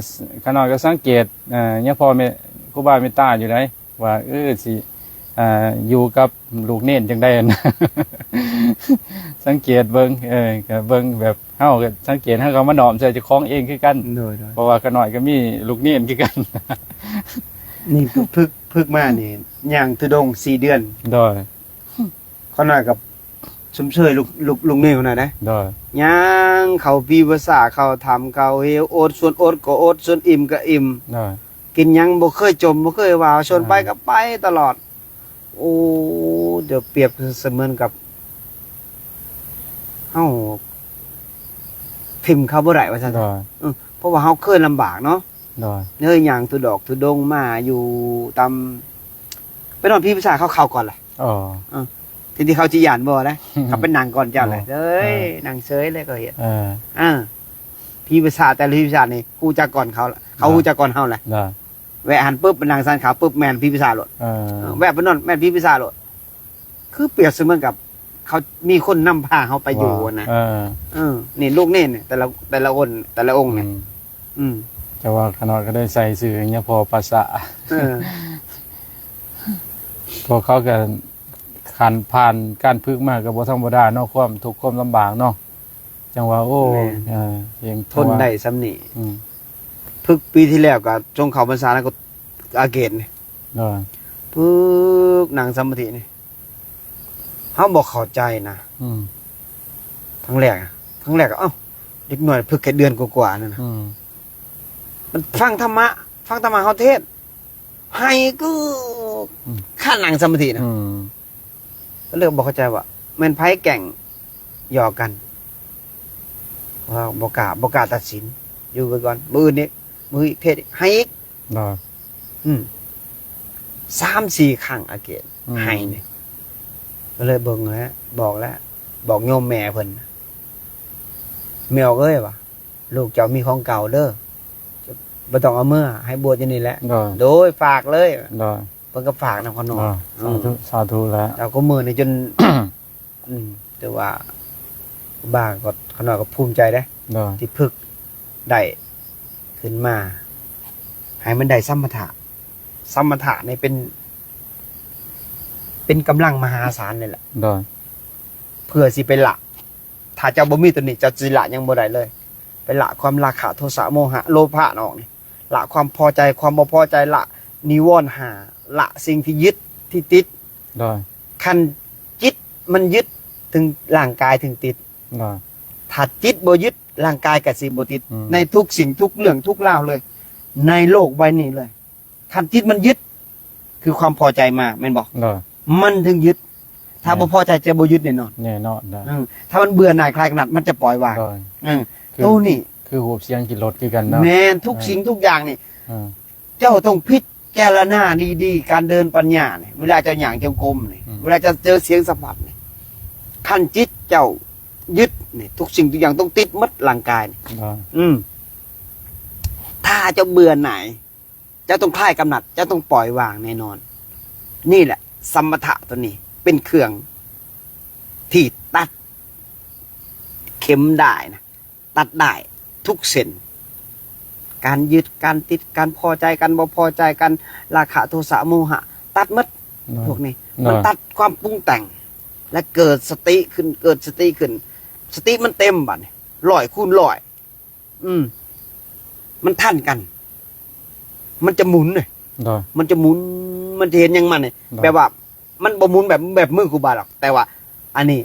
ຂ້ານ້ອຍກໍສັງເກດ ເອີ ຍາພໍ່ແມ່ ຄູບາເມດຕາຢູ່ໃດ໋ ວ່າ ເອີ ຊິ ອ່າ ຢູ່ກັບລູກເນນຈັ່ງໃດຫັ້ນ ສັງເກດເບິ່ງ ເອີ ກໍເບິ່ງແບບ ເຮົາກໍສັງເກດ ເຮົາກໍມານ້ອມໃສ່ເຈົ້າຂອງເອງຄືກັນ ໂດຍໆ ເພາະວ່າຂ້ານ້ອຍກໍມີລູກເນນຄືກັນ. ນີ້ຝຶກ ຝຶກ ຝຶກມານີ້ ຍ່າງທຸດົງສີ່ເດືອນ ໂດຍ ຂ້ານ້ອຍກໍຊົມເຊີຍລູກ ລູກ ລູກເນນຂອງນ້ອຍເດ້ ໂດຍ ຍ່າງເຂົ້າປີພາສາ ເຂົ້າຖ້ຳ ເຂົ້າເຫວ ອົດ ຊວນອົດກໍອົດ ຊວນອີ່ມກໍອີ່ມ ໂດຍ ກິນຫຍັງບໍ່ເຄີຍຈົ່ມ ບໍ່ເຄີຍວ່າ ຊວນໄປກໍໄປຕະຫຼອດ. ໂອ້ ດຽວປຽບສະເໝືອນກັບເຮົາຖິ້ມເຂົາບໍ່ໄດ້ວ່າຊັ້ນ ໂດຍ ເອີ ເພາະວ່າເຮົາເຄີຍລຳບາກເນາະ ໂດຍ ເລີຍຍ່າງທຸດອກທຸດົງມາຢູ່ຕາມ ໄປນອນພີພາສາເຂົາ ເຂົາກ່ອນລະ ອໍ ເອີ ທີ່ ທີ່ເຂົາຊິຢ້ານບໍ່ລະ ເຂົາໄປນັ່ງກ່ອນເຈົ້າລະ ອໍ ເອີຍ ເອີ ນັ່ງເຊີຍແລ້ວກໍເຮັດ ເອີ ເອີ ພີພາສາແຕ່ລະພີພາສານີ້ຮູ້ຈັກກ່ອນເຂົາລະ ເຂົາ ອໍ ຮູ້ຈັກກ່ອນເຮົາລະ ໂດຍ ແວະຫັ້ນປຶບ ໄປນັ່ງຊານຂາວປຶບ ແມ່ນພີພາສາໂລດ ເອີ ເອີ ແວະໄປນອນແມ່ນພີພາສາໂລດ ຄືປຽບສະເໝືອນກັບເຂົາມີຄົນນຳພາເຮົາໄປຢູ່ຫັ້ນນະ ເອີ ເອີ ນີ້ລູກເນນແຕ່ລະ ແຕ່ລະອົນ ແຕ່ລະອົງນີ້ ອືມ ອືມ ແຕ່ວ່າຂະນ້ອຍກໍໄດ້ໃສ່ຊື່ຫຍັງພໍພາສາ ເອີ ພວກເຂົາກໍຜ່ານ ຜ່ານການຝຶກມາກໍບໍ່ທຳມະດາເນາະ ຄວາມທຸກຄວາມລຳບາກເນາະ ຈັ່ງວ່າ ໂອ້ ແມ່ນ ເອີ ຍັງ ທົນໄດ້ສ່ຳນີ້ ອືມ ຝຶກປີທີ່ແລ້ວກໍຊົງເຂົ້າພັນສາແລ້ວກໍອາເກດນີ້ ໂດຍ ຝຶກນັ່ງສະມາທິນີ້ ເຮົາບໍ່ເຂົ້າໃຈນະ ອືມ ຄັ້ງແລກ ຄັ້ງແລກ ເອົ້າ ເດັກນ້ອຍຝຶກແຄ່ເດືອນກວ່າໆນັ້ນນະ ອືມ ມັນຟັງທຳມະ ຟັງທຳມະເຮົາເທດ ໄຫ້ກຶ ອືມ ຄານນັ່ງສະມາທິນະ ອືມ ກໍເລີຍບໍ່ເຂົ້າໃຈວ່າແມ່ນໃຜແກ້ງຢອກກັນ ວ່າບໍ່ກ້າ ບໍ່ກ້າຕັດສິນ ຢູ່ໄປກ່ອນ ມື້ອື່ນອີກ ມື້ອີກເທດອີກ ໃຫ້ອີກ ໂດຍ ອືມ ສາມສີ່ຄັ້ງອາເກດ ອືມ ໃຫ້ນີ້ ກໍເລີຍເບິ່ງແລ້ວ ບອກແລ້ວ ບອກໂຍມແມ່ເພິ່ນ ແມ່ອອກເອີຍ ວ່າ ລູກເຈົ້າມີຂອງເກົ່າເດີ ບໍ່ຕ້ອງເອົາເມືອ ໃຫ້ບວດຢູ່ນີ້ແຫຼະ ໂດຍ ໂດຍ ຝາກເລີຍ ໂດຍ ເພິ່ນກໍຝາກນຳຂະນ້ອຍ ໂດຍ ອືມ ສາທຸ ສາທຸແຫຼະ ແລ້ວກໍມື້ນີ້ຈົນ ອືມ ແຕ່ວ່າບາງກໍ ຂະນ້ອຍກໍພູມໃຈເດ້ ໂດຍ ທີ່ຝຶກໄດ້ຂຶ້ນມາ ໃຫ້ມັນໄດ້ສຳມະທະ ສຳມະທະນີ້ເປັນ ເປັນກຳລັງມະຫາສານເລີຍແຫຼະ ໂດຍ ເພື່ອຊິໄປລະ ຖ້າເຈົ້າບໍ່ມີຕົວນີ້ ເຈົ້າຊິລະຫຍັງບໍ່ໄດ້ເລີຍ ໄປລະຄວາມລາຄະ ໂທສະ ໂມຫະ ໂລພະອອກນີ້ ລະຄວາມພໍໃຈ ຄວາມບໍ່ພໍໃຈ ລະນິວອນຫ້າ ລະສິ່ງທີ່ຍຶດ ທີ່ຕິດ ໂດຍ ຄັນຈິດມັນຍຶດ ເຖິງຮ່າງກາຍເຖິງຕິດ ໂດຍ ຖ້າຈິດບໍ່ຍຶດ ຮ່າງກາຍກໍຊິບໍ່ຕິດ ອືມ ໃນທຸກສິ່ງທຸກເລື່ອງທຸກລາວເລີຍ ໃນໂລກໃບນີ້ເລີຍ ຄັນຈິດມັນຍຶດ ຄືຄວາມພໍໃຈມາ ແມ່ນບໍ່? ໂດຍ ມັນເຖິງຍຶດ ແມ່ນ ຖ້າບໍ່ພໍໃຈຈະບໍ່ຍຶດແນ່ນອນ ແນ່ນອນ ເອີ ຖ້າມັນເບື່ອໜ່າຍຄາຍກຳໜັດ ມັນຈະປ່ອຍວາງ ໂດຍ ເອີ ຄື ໂຕນີ້ ຄືຮູບສຽງຂີ່ລົດຄືກັນເນາະ ແມ່ນ ທຸກ ເອີ ສິ່ງທຸກຢ່າງນີ້ ເອີ ເຈົ້າຕ້ອງພິຈາລະນາດີໆ ການເດີນປັນຍານີ້ ເວລາເຈົ້າຍ່າງຈົງກົມນີ້ ອືມ ເວລາເຈົ້າເຈີສຽງສຳຜັດນີ້ ຄັນຈິດເຈົ້າຍຶດນີ້ ທຸກສິ່ງທຸກຢ່າງຕ້ອງຕິດໝົດ ຮ່າງກາຍນີ້ ໂດຍ ອືມ ຖ້າເຈົ້າເບື່ອໜ່າຍ ເຈົ້າຕ້ອງຄາຍກຳໜັດ ເຈົ້າຕ້ອງປ່ອຍວາງແນ່ນອນ. ນີ້ແຫຼະ ສຳມະທະຕົວນີ້ເປັນເຄື່ອງທີ່ຕັດເຂັມດ້າຍນະ ຕັດດ້າຍທຸກເສັ້ນ ການຍຶດ ການຕິດ ການພໍໃຈ ການບໍ່ພໍໃຈ ການລາຄະ ໂທສະ ໂມຫະ ຕັດໝົດ. ໂດຍ ພວກນີ້ ໂດຍ ມັນຕັດຄວາມປຸງແຕ່ງ ແລະ ເກີດສະຕິຂຶ້ນ ເກີດສະຕິຂຶ້ນ ສະຕິມັນເຕັມບາດນີ້ ຮ້ອຍຄູນຮ້ອຍ. ອືມ ມັນທັນກັນ ມັນຈະໝູນເດ້ ໂດຍ ມັນຈະໝູນ ມັນຈະເຮັດຫຍັງມັນນີ້ ໂດຍ ແບບວ່າມັນບໍ່ໝູນແບບ ແບບມືຄູບາດອກ ແຕ່ວ່າອັນນີ້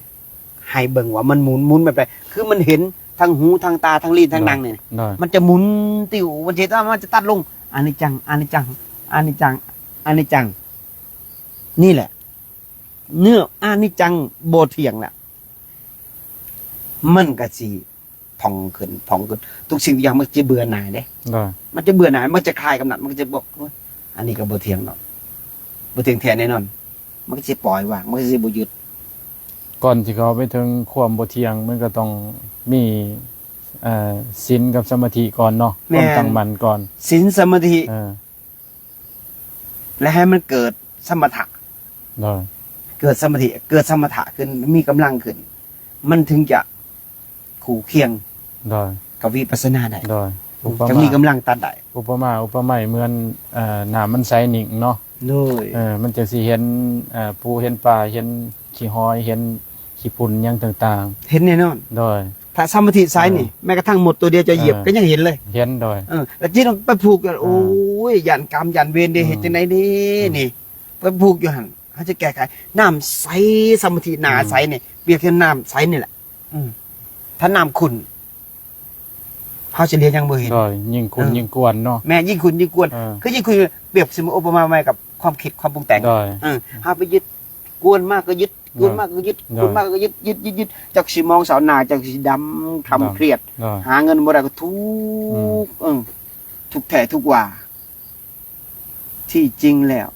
ໃຫ້ເບິ່ງວ່າມັນໝູນ ໝູນແບບໃດ ຄືມັນເຫັນທັງຫູ ທັງຕາ ທັງລີ້ນ ທັງໜັງນີ້ ໂດຍ ໂດຍ ມັນຈະໝູນຕິວ ມັນຈະ ມັນຈະຕັດລົງ ອະນິດຈັງ ອະນິດຈັງ ອະນິດຈັງ ອະນິດຈັງ ນີ້ແຫຼະ ເມື່ອອະນິດຈັງບໍ່ທ່ຽງແລ້ວ ມັນກໍຊິ ຜ່ອງຂຶ້ນ ຜ່ອງຂຶ້ນ ທຸກສິ່ງທຸກຢ່າງມັນຈະເບື່ອໜ່າຍເດ້ ໂດຍ ມັນຈະເບື່ອໜ່າຍ ມັນຈະຄາຍກຳໜັດ ມັນກໍຈະບອກ ໂອ້ຍ ອັນນີ້ກໍບໍ່ທ່ຽງດອກ ບໍ່ທ່ຽງແທ້ແນ່ນອນ ມັນກໍຊິປ່ອຍວາງ ມັນກໍຊິບໍ່ຍຶດ. ກ່ອນທີ່ເຂົ້າໄປເຖິງຄວາມບໍ່ທ່ຽງ ມັນກໍຕ້ອງມີ ເອີ ສິນກັບສະມາທິກ່ອນເນາະ ແມ່ນ ຄວາມຕັ້ງໝັ້ນກ່ອນ ສິນ ສະມາທິ ເອີ ແລະ ໃຫ້ມັນເກີດສະມະຖະ ໂດຍ ເກີດສະມາທິ ເກີດສະມະຖະຂຶ້ນ ມີກຳລັງຂຶ້ນ ມັນເຖິງຈະຄູ່ຄຽງ ໂດຍ ກັບວິປັດສະນາໄດ້ ໂດຍ ອຸປະມາ ຈະມີກຳລັງຕັດໄດ້ ອຸປະມາ ອຸປະໄມເໝືອນ ເອີ ນ້ຳມັນໃສນິ່ງເນາະ ໂດຍ ເອີ ມັນຈັ່ງຊິເຫັນ ເອີ ປູເຫັນປາ ເຫັນຂີ້ຫອຍ ເຫັນຂີ້ຝຸ່ນຫຍັງຕ່າງໆ ເຫັນແນ່ນອນ ໂດຍ ຖ້າສະມາທິໃສນີ້ ເອີ ແມ້ກະທັ່ງມົດຕົວດຽວຈະຢຽບ ເອີ ກໍຍັງເຫັນເລີຍ ເຫັນ ໂດຍ ເອີ ແລ້ວຈິດໄປຜູກ ເອີ ໂອ້ຍ ຢ້ານກຳຢ້ານເວນເດ້ ເຮັດຈັ່ງໃດເດ້ ອືມ ນີ້ ໄປຜູກຢູ່ຫັ້ນ ເຮົາຈະແກ້ໄຂ ນ້ຳໃສ ສະມາທິໜ້າ ອືມ ໃສນີ້ ປຽບເຊັ່ນນ້ຳໃສນີ້ແຫຼະ ອືມ ຖ້ານ້ຳຂຸ່ນ ເຮົາຊິເຮັດຫຍັງບໍ່ເຫັນ ໂດຍ ຍິ່ງຂຸ່ນ ເອີ ຍິ່ງກວນເນາະ ແມ່ນ ຍິ່ງຂຸ່ນຍິ່ງກວນ ເອີ ຄືຍິ່ງຂຸ່ນ ປຽບສະເໝີອຸປະມາໃໝ່ກັບຄວາມຄິດຄວາມປຸງແຕ່ງ ໂດຍ ເອີ ເຮົາໄປຍຶດ ກວນມາກໍຍຶດ ໂດຍ ກວນມາກໍຍຶດ ໂດຍ ກວນມາກໍຍຶດ ຍຶດ ຍຶດ ຍຶດ ຈັກຊິມອງເສົາໜ້າ ຈັກຊິດຳຄຳ ໂດຍ ຄຽດ ໂດຍ ຫາເງິນບໍ່ໄດ້ກໍທຸກ ອືມ ເອີ ທຸກແທ້ທຸກວ່າ ທີ່ຈິງແລ້ວ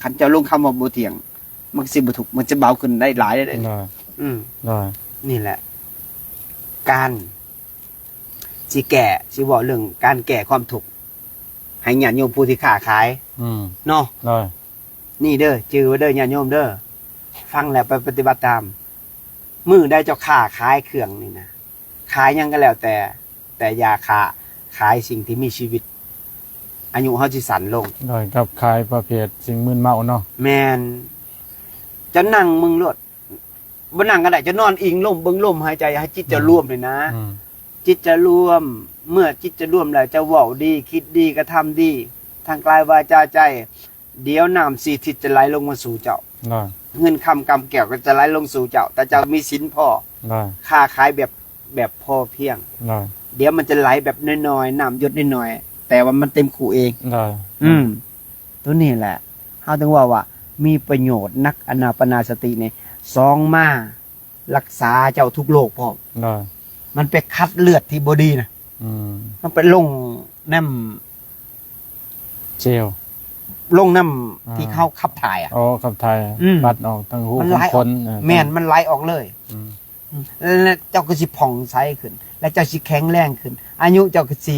ຄັນເຈົ້າລົງຄຳວ່າບໍ່ທ່ຽງ ມັນກໍຊິບໍ່ທຸກ ມັນຈະເບົາຂຶ້ນໄດ້ຫຼາຍເດ້ ໂດຍ ອືມ ໂດຍ ນີ້ແຫຼະ ການຊິແກ້ ຊິເວົ້າເລື່ອງການແກ້ຄວາມທຸກ ໃຫ້ຍາດໂຍມຜູ້ທີ່ຄ້າຂາຍ ອືມ ເນາະ ໂດຍ ນີ້ເດີ ຈື່ໄວ້ເດີຍາດໂຍມເດີ ຟັງແລ້ວໄປປະຕິບັດຕາມ ມື້ໃດເຈົ້າຄ້າຂາຍເຄື່ອງນີ້ນະ ຂາຍຫຍັງກໍແລ້ວແຕ່ ແຕ່ຢ່າຄ້າຂາຍສິ່ງທີ່ມີຊີວິດ ອາຍຸເຮົາຊິສັ້ນລົງ ໂດຍ ກັບຂາຍປະເພດສິ່ງມຶນເມົາເນາະ ແມ່ນ ເຈົ້ານັ່ງເບິ່ງໂລດ ບໍ່ນັ່ງກໍໄດ້ ເຈົ້ານອນອີງລົມ ເບິ່ງລົມຫາຍໃຈ ໃຫ້ຈິດເຈົ້າ ອືມ ລວມນີ້ນະ ອືມ ຈິດເຈົ້າລວມ ເມື່ອຈິດເຈົ້າລວມແລ້ວ ເຈົ້າເວົ້າດີ ຄິດດີ ກະທຳດີ ທັງກາຍ ວາຈາ ໃຈ ດຽວນ້ຳສີ່ທິດຈະໄຫຼລົງມາສູ່ເຈົ້າ ໂດຍ ເງິນຄຳກຳແກ້ວກໍຈະໄຫຼລົງສູ່ເຈົ້າ ຖ້າເຈົ້າມີສິນພໍ ໂດຍ ຄ້າຂາຍແບບ ແບບພໍພຽງ ໂດຍ ດຽວມັນຈະໄຫຼແບບນ້ອຍໆ ນ້ຳຢົດນ້ອຍໆ ແຕ່ວ່າມັນເຕັມຄູເອງ ໂດຍ ອືມ ໂຕນີ້ແຫຼະ ເຮົາເຖິງເວົ້າວ່າມີປະໂຫຍດນັກ ອານາປານາສະຕິນີ້ ສອງມາ ລັກສາເຈົ້າທຸກໂລກພ້ອມ ໂດຍ ມັນໄປຂັດເລືອດທີ່ບໍ່ດີນະ ອືມ ມັນໄປລົງນຳ ເຊວ ລົງນຳ ອ່າ ທີ່ເຮົາຂັບຖ່າຍອະ ອໍ ຂັບຖ່າຍ ອືມ ປັດອອກທາງຮູ ມັນໄຫຼອອກ ຂອງຄົນ ເອີ ແມ່ນ ມັນໄຫຼອອກເລີຍ ອືມ ອືມ ແລ້ວເຈົ້າກໍຊິຜ່ອງໃສຂຶ້ນ ແລ້ວເຈົ້າຊິແຂງແຮງຂຶ້ນ ອາຍຸເຈົ້າກໍຊິ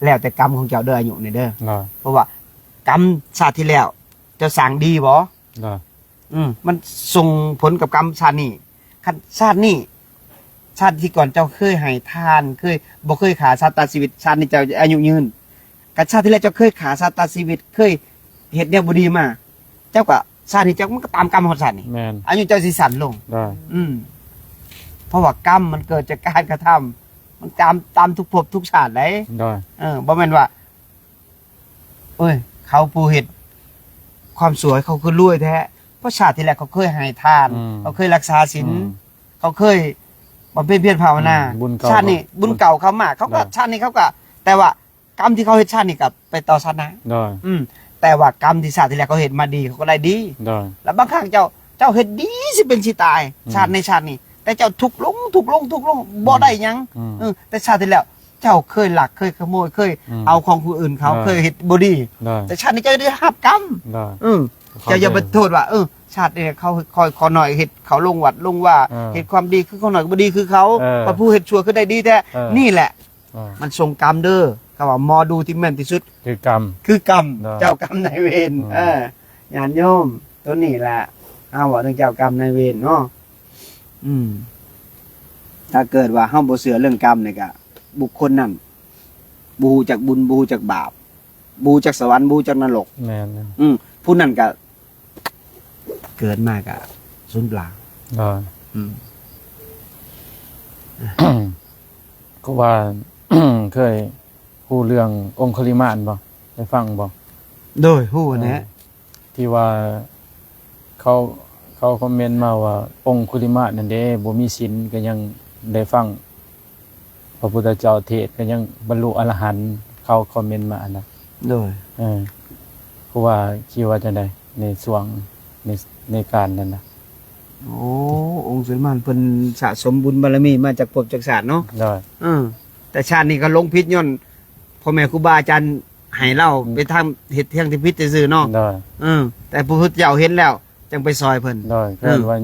ແລ້ວແຕ່ກຳຂອງເຈົ້າເດີ ອາຍຸນີ້ເດີ ໂດຍ ເພາະວ່າກຳຊາດທີ່ແລ້ວ ເຈົ້າສ້າງດີບໍ່ ໂດຍ ອືມ ມັນສົ່ງຜົນກັບກຳຊາດນີ້ ຄັນຊາດນີ້ ຊາດທີ່ກ່ອນເຈົ້າເຄີຍໃຫ້ທານ ເຄີຍ ບໍ່ເຄີຍຂ້າສັດຕັດຊີວິດ ຊາດນີ້ເຈົ້າອາຍຸຍືນ ຄັນຊາດທີ່ແລ້ວເຈົ້າເຄີຍຂ້າສັດຕັດຊີວິດ ເຄີຍເຮັດແນວບໍ່ດີມາ ເຈົ້າກໍ ຊາດນີ້ເຈົ້າມັນກໍຕາມກຳຮອດຊາດນີ້ ແມ່ນ ອາຍຸເຈົ້າຊິສັ້ນລົງ ໂດຍ ອືມ ເພາະວ່າກຳມັນເກີດຈາກການກະທຳ ມັນຕາມ ຕາມທຸກພົບທຸກຊາດໃດ ໂດຍ ເອີ ບໍ່ແມ່ນວ່າ ໂອ້ຍ ເຂົາຜູ້ເຮັດຄວາມຊົ່ວ ເຂົາຄືລວຍແທ້ ເພາະຊາດທີ່ແລ້ວເຂົາເຄີຍໃຫ້ທານ ອືມ ເຂົາເຄີຍຮັກສາສິນ ອືມ ເຂົາເຄີຍບຳເພັນພຽນພາວະນາ ອືມ ບຸນເກົ່າ ຊາດນີ້ ເຂົາ ບຸນເກົ່າເຂົາມາ ເຂົາກໍ ໂດຍ ຊາດນີ້ເຂົາກໍ ແຕ່ວ່າກຳທີ່ເຂົາເຮັດຊາດນີ້ກໍໄປຕໍ່ຊາດໜ້າ ໂດຍ ອືມ ແຕ່ວ່າກຳທີ່ຊາດທີ່ແລ້ວເຂົາເຮັດມາດີ ເຂົາກໍໄດ້ດີ ໂດຍ ແລ້ວບາງຄັ້ງເຈົ້າ ເຈົ້າເຮັດດີຊິເປັນຊິຕາຍ ອືມ ຊາດໃນຊາດນີ້ ແຕ່ເຈົ້າທຸກລົງ ທຸກລົງ ທຸກລົງ ອືມ ບໍ່ໄດ້ຫຍັງ ອືມ ເອີ ແຕ່ຊາດທີ່ແລ້ວ ເຈົ້າເຄີຍລັກ ເຄີຍຂະໂມຍ ເຄີຍ ອືມ ເອົາຂອງຜູ້ອື່ນເຂົາ ໂດຍ ເຄີຍເຮັດບໍ່ດີ ໂດຍ ແຕ່ຊາດນີ້ເຈົ້າໄດ້ຮັບກຳ ໂດຍ ເອີ ເຈົ້າຢ່າໄປໂທດວ່າ ເອີ ຊາດນີ້ເຂົາ ຂ້ອຍ ຂ້ອຍນ້ອຍເຮັດ ເຂົາລົງວັດລົງວາ ເອີ ເຮັດຄວາມດີ ຄືຂ້ອຍນ້ອຍກໍບໍ່ດີຄືເຂົາ ເອີ ວ່າຜູ້ເຮັດຊົ່ວຄືໄດ້ດີແທ້ ເອີ ນີ້ແຫຼະ ເອີ ມັນສົ່ງກຳເດີ ເຂົາວ່າໝໍດູທີ່ແມ່ນທີ່ສຸດ ຄືກຳ ຄືກຳ ໂດຍ ເຈົ້າກຳນາຍເວນ ອືມ ເອີ ຍາດໂຍມ ໂຕນີ້ແຫຼະ ເຮົາເວົ້າເຖິງເຈົ້າກຳນາຍເວນເນາະ ອືມ ຖ້າເກີດວ່າເຮົາບໍ່ເຊື່ອເລື່ອງກຳນີ້ກະ ບຸກຄົນນັ້ນບໍ່ຮູ້ຈັກບຸນ ບໍ່ຮູ້ຈັກບາບ ບໍ່ຮູ້ຈັກສະຫວັນ ບໍ່ຮູ້ຈັກນະລົກ ແມ່ນ ອືມ ຜູ້ນັ້ນກະເກີດມາກະສູນເປົ່າ ໂດຍ ອືມ ຄືວ່າ ເຄີຍຮູ້ເລື່ອງອົງຄຸລິມານບໍ່? ໄດ້ຟັງບໍ່? ໂດຍ ຮູ້ຫັ້ນແຫຼະ ເອີ ທີ່ວ່າເຂົາ ເຂົາຄອມເມັນມາວ່າ ອົງຄຸລິມານນັ້ນເດ້ ບໍ່ມີສິນ ກໍຍັງໄດ້ຟັງພະພຸດທະເຈົ້າເທດ ກໍຍັງບັນລຸອະລະຫັນ ເຂົາຄອມເມັນມາຫັ້ນນະ ໂດຍ ເອີ ຄູບາຄິດວ່າຈັ່ງໃດ ໃນຊ່ວງ ໃນ ໃນການນັ້ນນະ? ໂອ້ ອົງຊຸລິມານເພິ່ນສະສົມບຸນບາລະມີມາຈາກພົບຈາກຊາດເນາະ ໂດຍ ເອີ ແຕ່ຊາດນີ້ກໍຫຼົງຜິດຍ້ອນພໍ່ແມ່ຄູບາອາຈານ ໃຫ້ລາວ ອືມ ໄປທາງເຮັດທາງທີ່ຜິດຊື່ໆເນາະ ໂດຍ ເອີ ແຕ່ພະພຸດທະເຈົ້າເຫັນແລ້ວ ຈັ່ງໄປຊ່ອຍເພິ່ນ ໂດຍ ເອີ ເອີ້ນວ່າ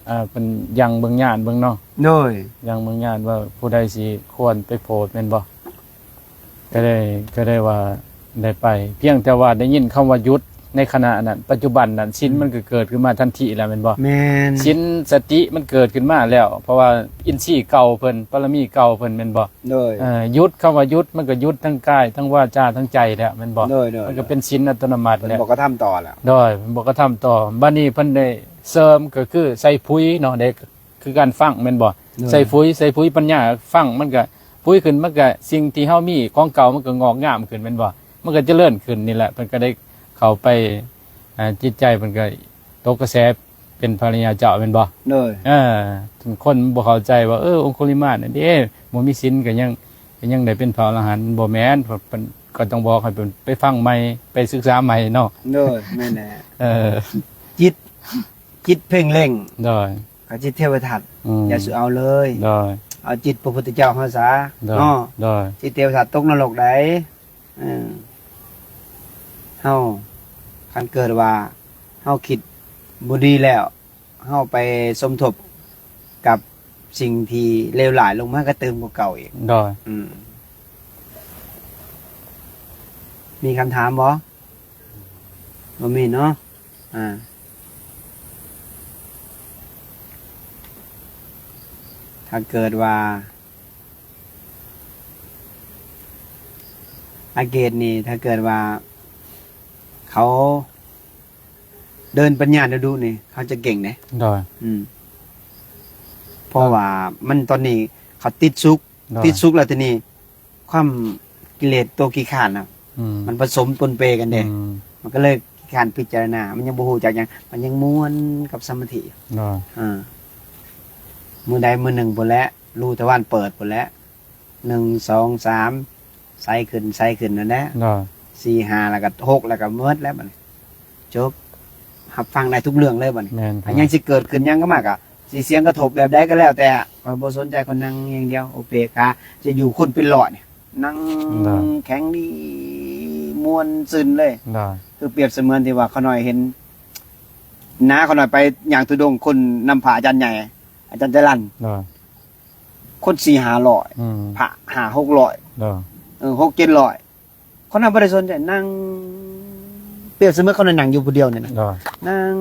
ເອີ ເພິ່ນຍັງເບິ່ງຍານເບິ່ງເນາະ ໂດຍ ຍັງເບິ່ງຍານວ່າຜູ້ໃດຊິຄວນໄປໂຜດແມ່ນບໍ່ ກໍໄດ້ ກໍໄດ້ວ່າໄດ້ໄປ ພຽງແຕ່ວ່າໄດ້ຍິນຄຳວ່າຢຸດ ໃນຂະນະນັ້ນ ປັດຈຸບັນນັ້ນ ສິນ ອືມ ມັນກໍເກີດຂຶ້ນມາທັນທີແລ້ວແມ່ນບໍ່? ແມ່ນ. ສິນສະຕິມັນເກີດຂຶ້ນມາແລ້ວ ເພາະວ່າອິນຊີເກົ່າເພິ່ນ ບາລະມີເກົ່າເພິ່ນແມ່ນບໍ່? ໂດຍ. ເອີ ຢຸດ ຄຳວ່າຢຸດ ມັນກໍຢຸດທັງກາຍ ທັງວາຈາ ທັງໃຈແລ້ວແມ່ນບໍ່? ໂດຍໆໆ. ມັນກໍເປັນສິນອັດຕະໂນມັດແລ້ວ ເພິ່ນບໍ່ກະທຳຕໍ່ແລ້ວ. ໂດຍ ເພິ່ນບໍ່ກະທຳຕໍ່. ບາດນີ້ເພິ່ນໄດ້ເສີມ ກໍຄືໃສ່ປຸ໋ຍເນາະ ໄດ້ ຄືການຝັງແມ່ນບໍ່? ໂດຍ. ໃສ່ປຸ໋ຍ ໃສ່ປຸ໋ຍປັນຍາ ຝັງ ມັນກະປຸ໋ຍຂຶ້ນ ມັນກະ ສິ່ງທີ່ເຮົາມີຂອງເກົ່າ ມັນກະງອກງາມຂຶ້ນແມ່ນບໍ່? ມັນກະຈະເລີນຂຶ້ນນີ້ແຫຼະ. ເພິ່ນກະໄດ້ເຂົ້າໄປ ອາ ຈິດໃຈເພິ່ນກະຕົກກະແສເປັນພະລິຍາເຈົ້າແມ່ນບໍ່? ໂດຍ. ເອີ ຄົນບໍ່ເຂົ້າໃຈວ່າ ເອີ ອົງຄຸລິມານນັ້ນເດ້ ບໍ່ມີສິນກະຍັງ ກະຍັງໄດ້ເປັນພະອໍລະຫັນ ບໍ່ແມ່ນ. ເພິ່ນກໍຕ້ອງບອກໃຫ້ເພິ່ນໄປຟັງໃໝ່ ໄປສຶກສາໃໝ່ເນາະ. ໂດຍ ແມ່ນແຫຼະ. ເອີ ຈິດ ຈິດເພັ່ງເລັ່ງ. ໂດຍ. ກໍຈິດເທວະທັດ ອືມ ຢ່າສູ່ເອົາເລີຍ. ໂດຍ. ເອົາຈິດພະພຸດທະເຈົ້າເຮົາຊະ ໂດຍ ເນາະ. ໂດຍ. ຈິດເທວະທັດຕົກນະລົກໃດ໋. ເອີ ເຮົາ ຄັນເກີດວ່າເຮົາຄິດບໍ່ດີແລ້ວ ເຮົາໄປສົມທົບກັບສິ່ງທີ່ເລວຮ້າຍລົງມາ ກໍຕື່ມກວ່າເກົ່າອີກ. ໂດຍ. ອືມ ມີຄຳຖາມບໍ່? ບໍ່ມີເນາະ. ອ່າ ຖ້າເກີດວ່າ ອາເກດນີ້ ຖ້າເກີດວ່າເຂົາເດີນປັນຍາດຸໆນີ້ ເຂົາຈະເກັ່ງເດ້. ໂດຍ. ອືມ ເພາະວ່າມັນຕອນນີ້ເຂົາຕິດສຸກ ໂດຍ ຕິດສຸກແລ້ວທີນີ້ ຄວາມກິເລດ ຕົວຂີ້ຄ້ານນະ ອືມ ມັນປະສົມປົນເປກັນເດ້ ອືມ ມັນກໍເລີຍຂີ້ຄ້ານພິຈາລະນາ ມັນຍັງບໍ່ຮູ້ຈັກຫຍັງ ມັນຍັງມ່ວນກັບສະມາທິ. ໂດຍ. ເອີ ມື້ໃດມື້ໜຶ່ງພຸ້ນແຫຼະ ຮູທະວານເປີດພຸ້ນແຫຼະ ໜຶ່ງ ສອງ ສາມ ໃສຂຶ້ນ ໃສຂຶ້ນນັ້ນແຫຼະ. ໂດຍ. ສີ່ ຫ້າ ແລ້ວກໍ ຫົກ ແລ້ວກໍໝົດແລ້ວບັດນີ້ ຈົບ ຮັບຟັງໄດ້ທຸກເລື່ອງເລີຍບັດນີ້. ແມ່ນ. ອັນຫຍັງຊິເກີດຂຶ້ນຫຍັງກໍມາ ກໍຊິສຽງກະທົບແບບໃດກໍແລ້ວແຕ່ ຂ້ອຍບໍ່ສົນໃຈ ຂ້ອຍນັ່ງຢ່າງດຽວ ໂອເປກຂາ ຈະຢູ່ຄົນເປັນຮ້ອຍນີ້ ນັ່ງ ໂດຍ ແຂງດີ ມ່ວນຊື່ນເລີຍ. ໂດຍ. ຄືປຽບສະເໝືອນທີ່ວ່າຂ້ານ້ອຍເຫັນ ນ້າຂ້ານ້ອຍໄປຍ່າງທຸດົງ ຄົນນຳພະອາຈານໃຫຍ່ ອາຈານຈະລັນ. ໂດຍ. ຄົນສີ່ຫ້າຮ້ອຍ ອືມ ພະຫ້າຫົກຮ້ອຍ ໂດຍ ເອີ ຫົກເຈັດຮ້ອຍ ຄົນນັ້ນບໍ່ໄດ້ສົນໃຈ ນັ່ງ ປຽບສະເໝືອນເຂົານັ່ງຢູ່ຜູ້ດຽວນີ້ນະ ໂດຍ ນັ່ງ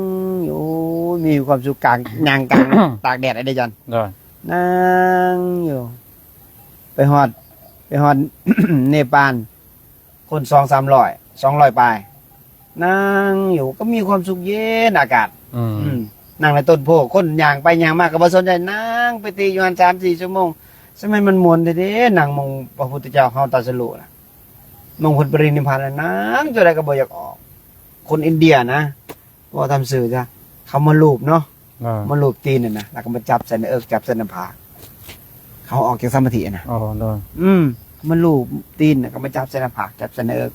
ຢູ່ ໂອ້ຍ ມີຄວາມສຸກກາງ ຍ່າງກາງ ຕາກແດດໄດ້ຈັນ ໂດຍ ນັ່ງຢູ່ ໄປຮອດ ໄປຮອດເນປານ ຄົນສອງສາມຮ້ອຍ ສອງຮ້ອຍປາຍ ນັ່ງຢູ່ກໍມີຄວາມສຸກເຢັນອາກາດ ອືມ ອືມ ນັ່ງໃນຕົ້ນໂພ ຄົນຍ່າງໄປຍ່າງມາກໍບໍ່ສົນໃຈ ນັ່ງໄປຕິຢູ່ຫັ້ນສາມສີ່ຊົ່ວໂມງ ສະໄໝມັນມ່ວນແທ້ໆ ນັ່ງໝ່ອງພະພຸດທະເຈົ້າເຮົາຕັດສະຮູ້ນະ ໝ່ອງເພິ່ນປະລິນິບພານນະ ນັ່ງເທົ່າໃດກໍບໍ່ຢາກອອກ ຄົນອິນເດຍນະ ເວົ້າຕາມຊື່ຊະ ເຂົາມາລູບເນາະ ອ່າ ມາລູບຕີນຫັ້ນນະ ແລ້ວກໍມາຈັບໃສ່ໜ້າເອິກ ຈັບໃສ່ໜ້າຜາກ ເຂົາອອກຈາກສະມາທິນະ ອໍ ໂດຍ ອືມ ມາລູບຕີນ ແລ້ວກໍມາຈັບໃສ່ໜ້າຜາກ ຈັບໃສ່ໜ້າເອິກ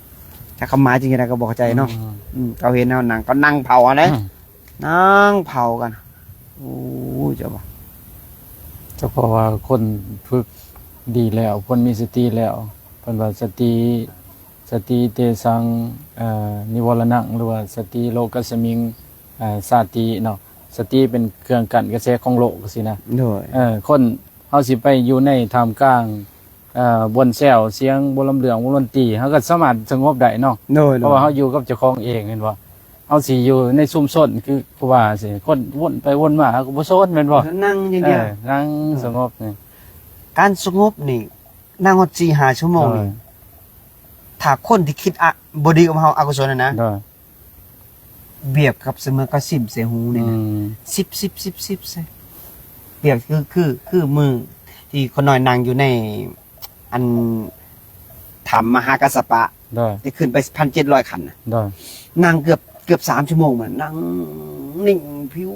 ຈັກຄວາມໝາຍຈິງຈັ່ງໃດກໍບໍ່ເຂົ້າໃຈເນາະ ອືມ ອືມ ເຂົາເຫັນເຮົານັ່ງ ກໍນັ່ງເຝົ້າຫັ້ນເດ້ ອືມ ນັ່ງເຝົ້າກັນ ໂອ້ຍ ເຈົ້າວ່າ ເຈົ້າ ເພາະວ່າຄົນຝຶກດີແລ້ວ ຄົນມີສະຕິແລ້ວ ເພິ່ນວ່າ ສະຕິ ສະຕິເຕສັງ ເອີ ນິວອລະນັງ ຫຼືວ່າ ສະຕິໂລກັດສະມິງ ເອີ ຊາຕິເນາະ ສະຕິເປັນເຄື່ອງກັ້ນກະແສຂອງໂລກຊີ້ນະ ໂດຍ ເອີ ຄົນເຮົາຊິໄປຢູ່ໃນທ່າມກາງ ເອີ ບ່ອນແຊວສຽງບົນລຳເລື່ອງ ວົງດົນຕີ ເຮົາກໍສາມາດສະຫງົບໄດ້ເນາະ ໂດຍ ເພາະວ່າເຮົາຢູ່ກັບເຈົ້າຂອງເອງແມ່ນບໍ່ ເຮົາຊິຢູ່ໃນຊຸມຊົນຄືຄູບາຊີ້ ຄົນວົນໄປວົນມາ ເຮົາກໍບໍ່ສົນແມ່ນບໍ່ ນັ່ງຢ່າງດຽວ ເອີ ນັ່ງ ໂດຍ ສະຫງົບນີ້ ການສະຫງົບນີ້ ນັ່ງຮອດສີ່ຫ້າຊົ່ວໂມງນີ້ ໂດຍ ຖ້າຄົນທີ່ຄິດ ອະ ບໍ່ດີກັບເຮົາ ອະກຸສົນຫັ້ນນະ ໂດຍ ປຽບກັບສະເໝືອນເຂົາຊິມໃສ່ຫູນີ້ນະ ອືມ ຊິບໆໆໆໃສ່ ປຽບຄື ຄື ຄືມື້ທີ່ຂ້ານ້ອຍນັ່ງຢູ່ໃນ ອັນ ຖ້ຳມະຫາກັດສະປະ ໂດຍ ໄດ້ຂຶ້ນໄປພັນເຈັດຮ້ອຍຂັ້ນນະ ໂດຍ ນັ່ງເກືອບ ເກືອບສາມຊົ່ວໂມງ ມັນນັ່ງນິ່ງ ຜິວ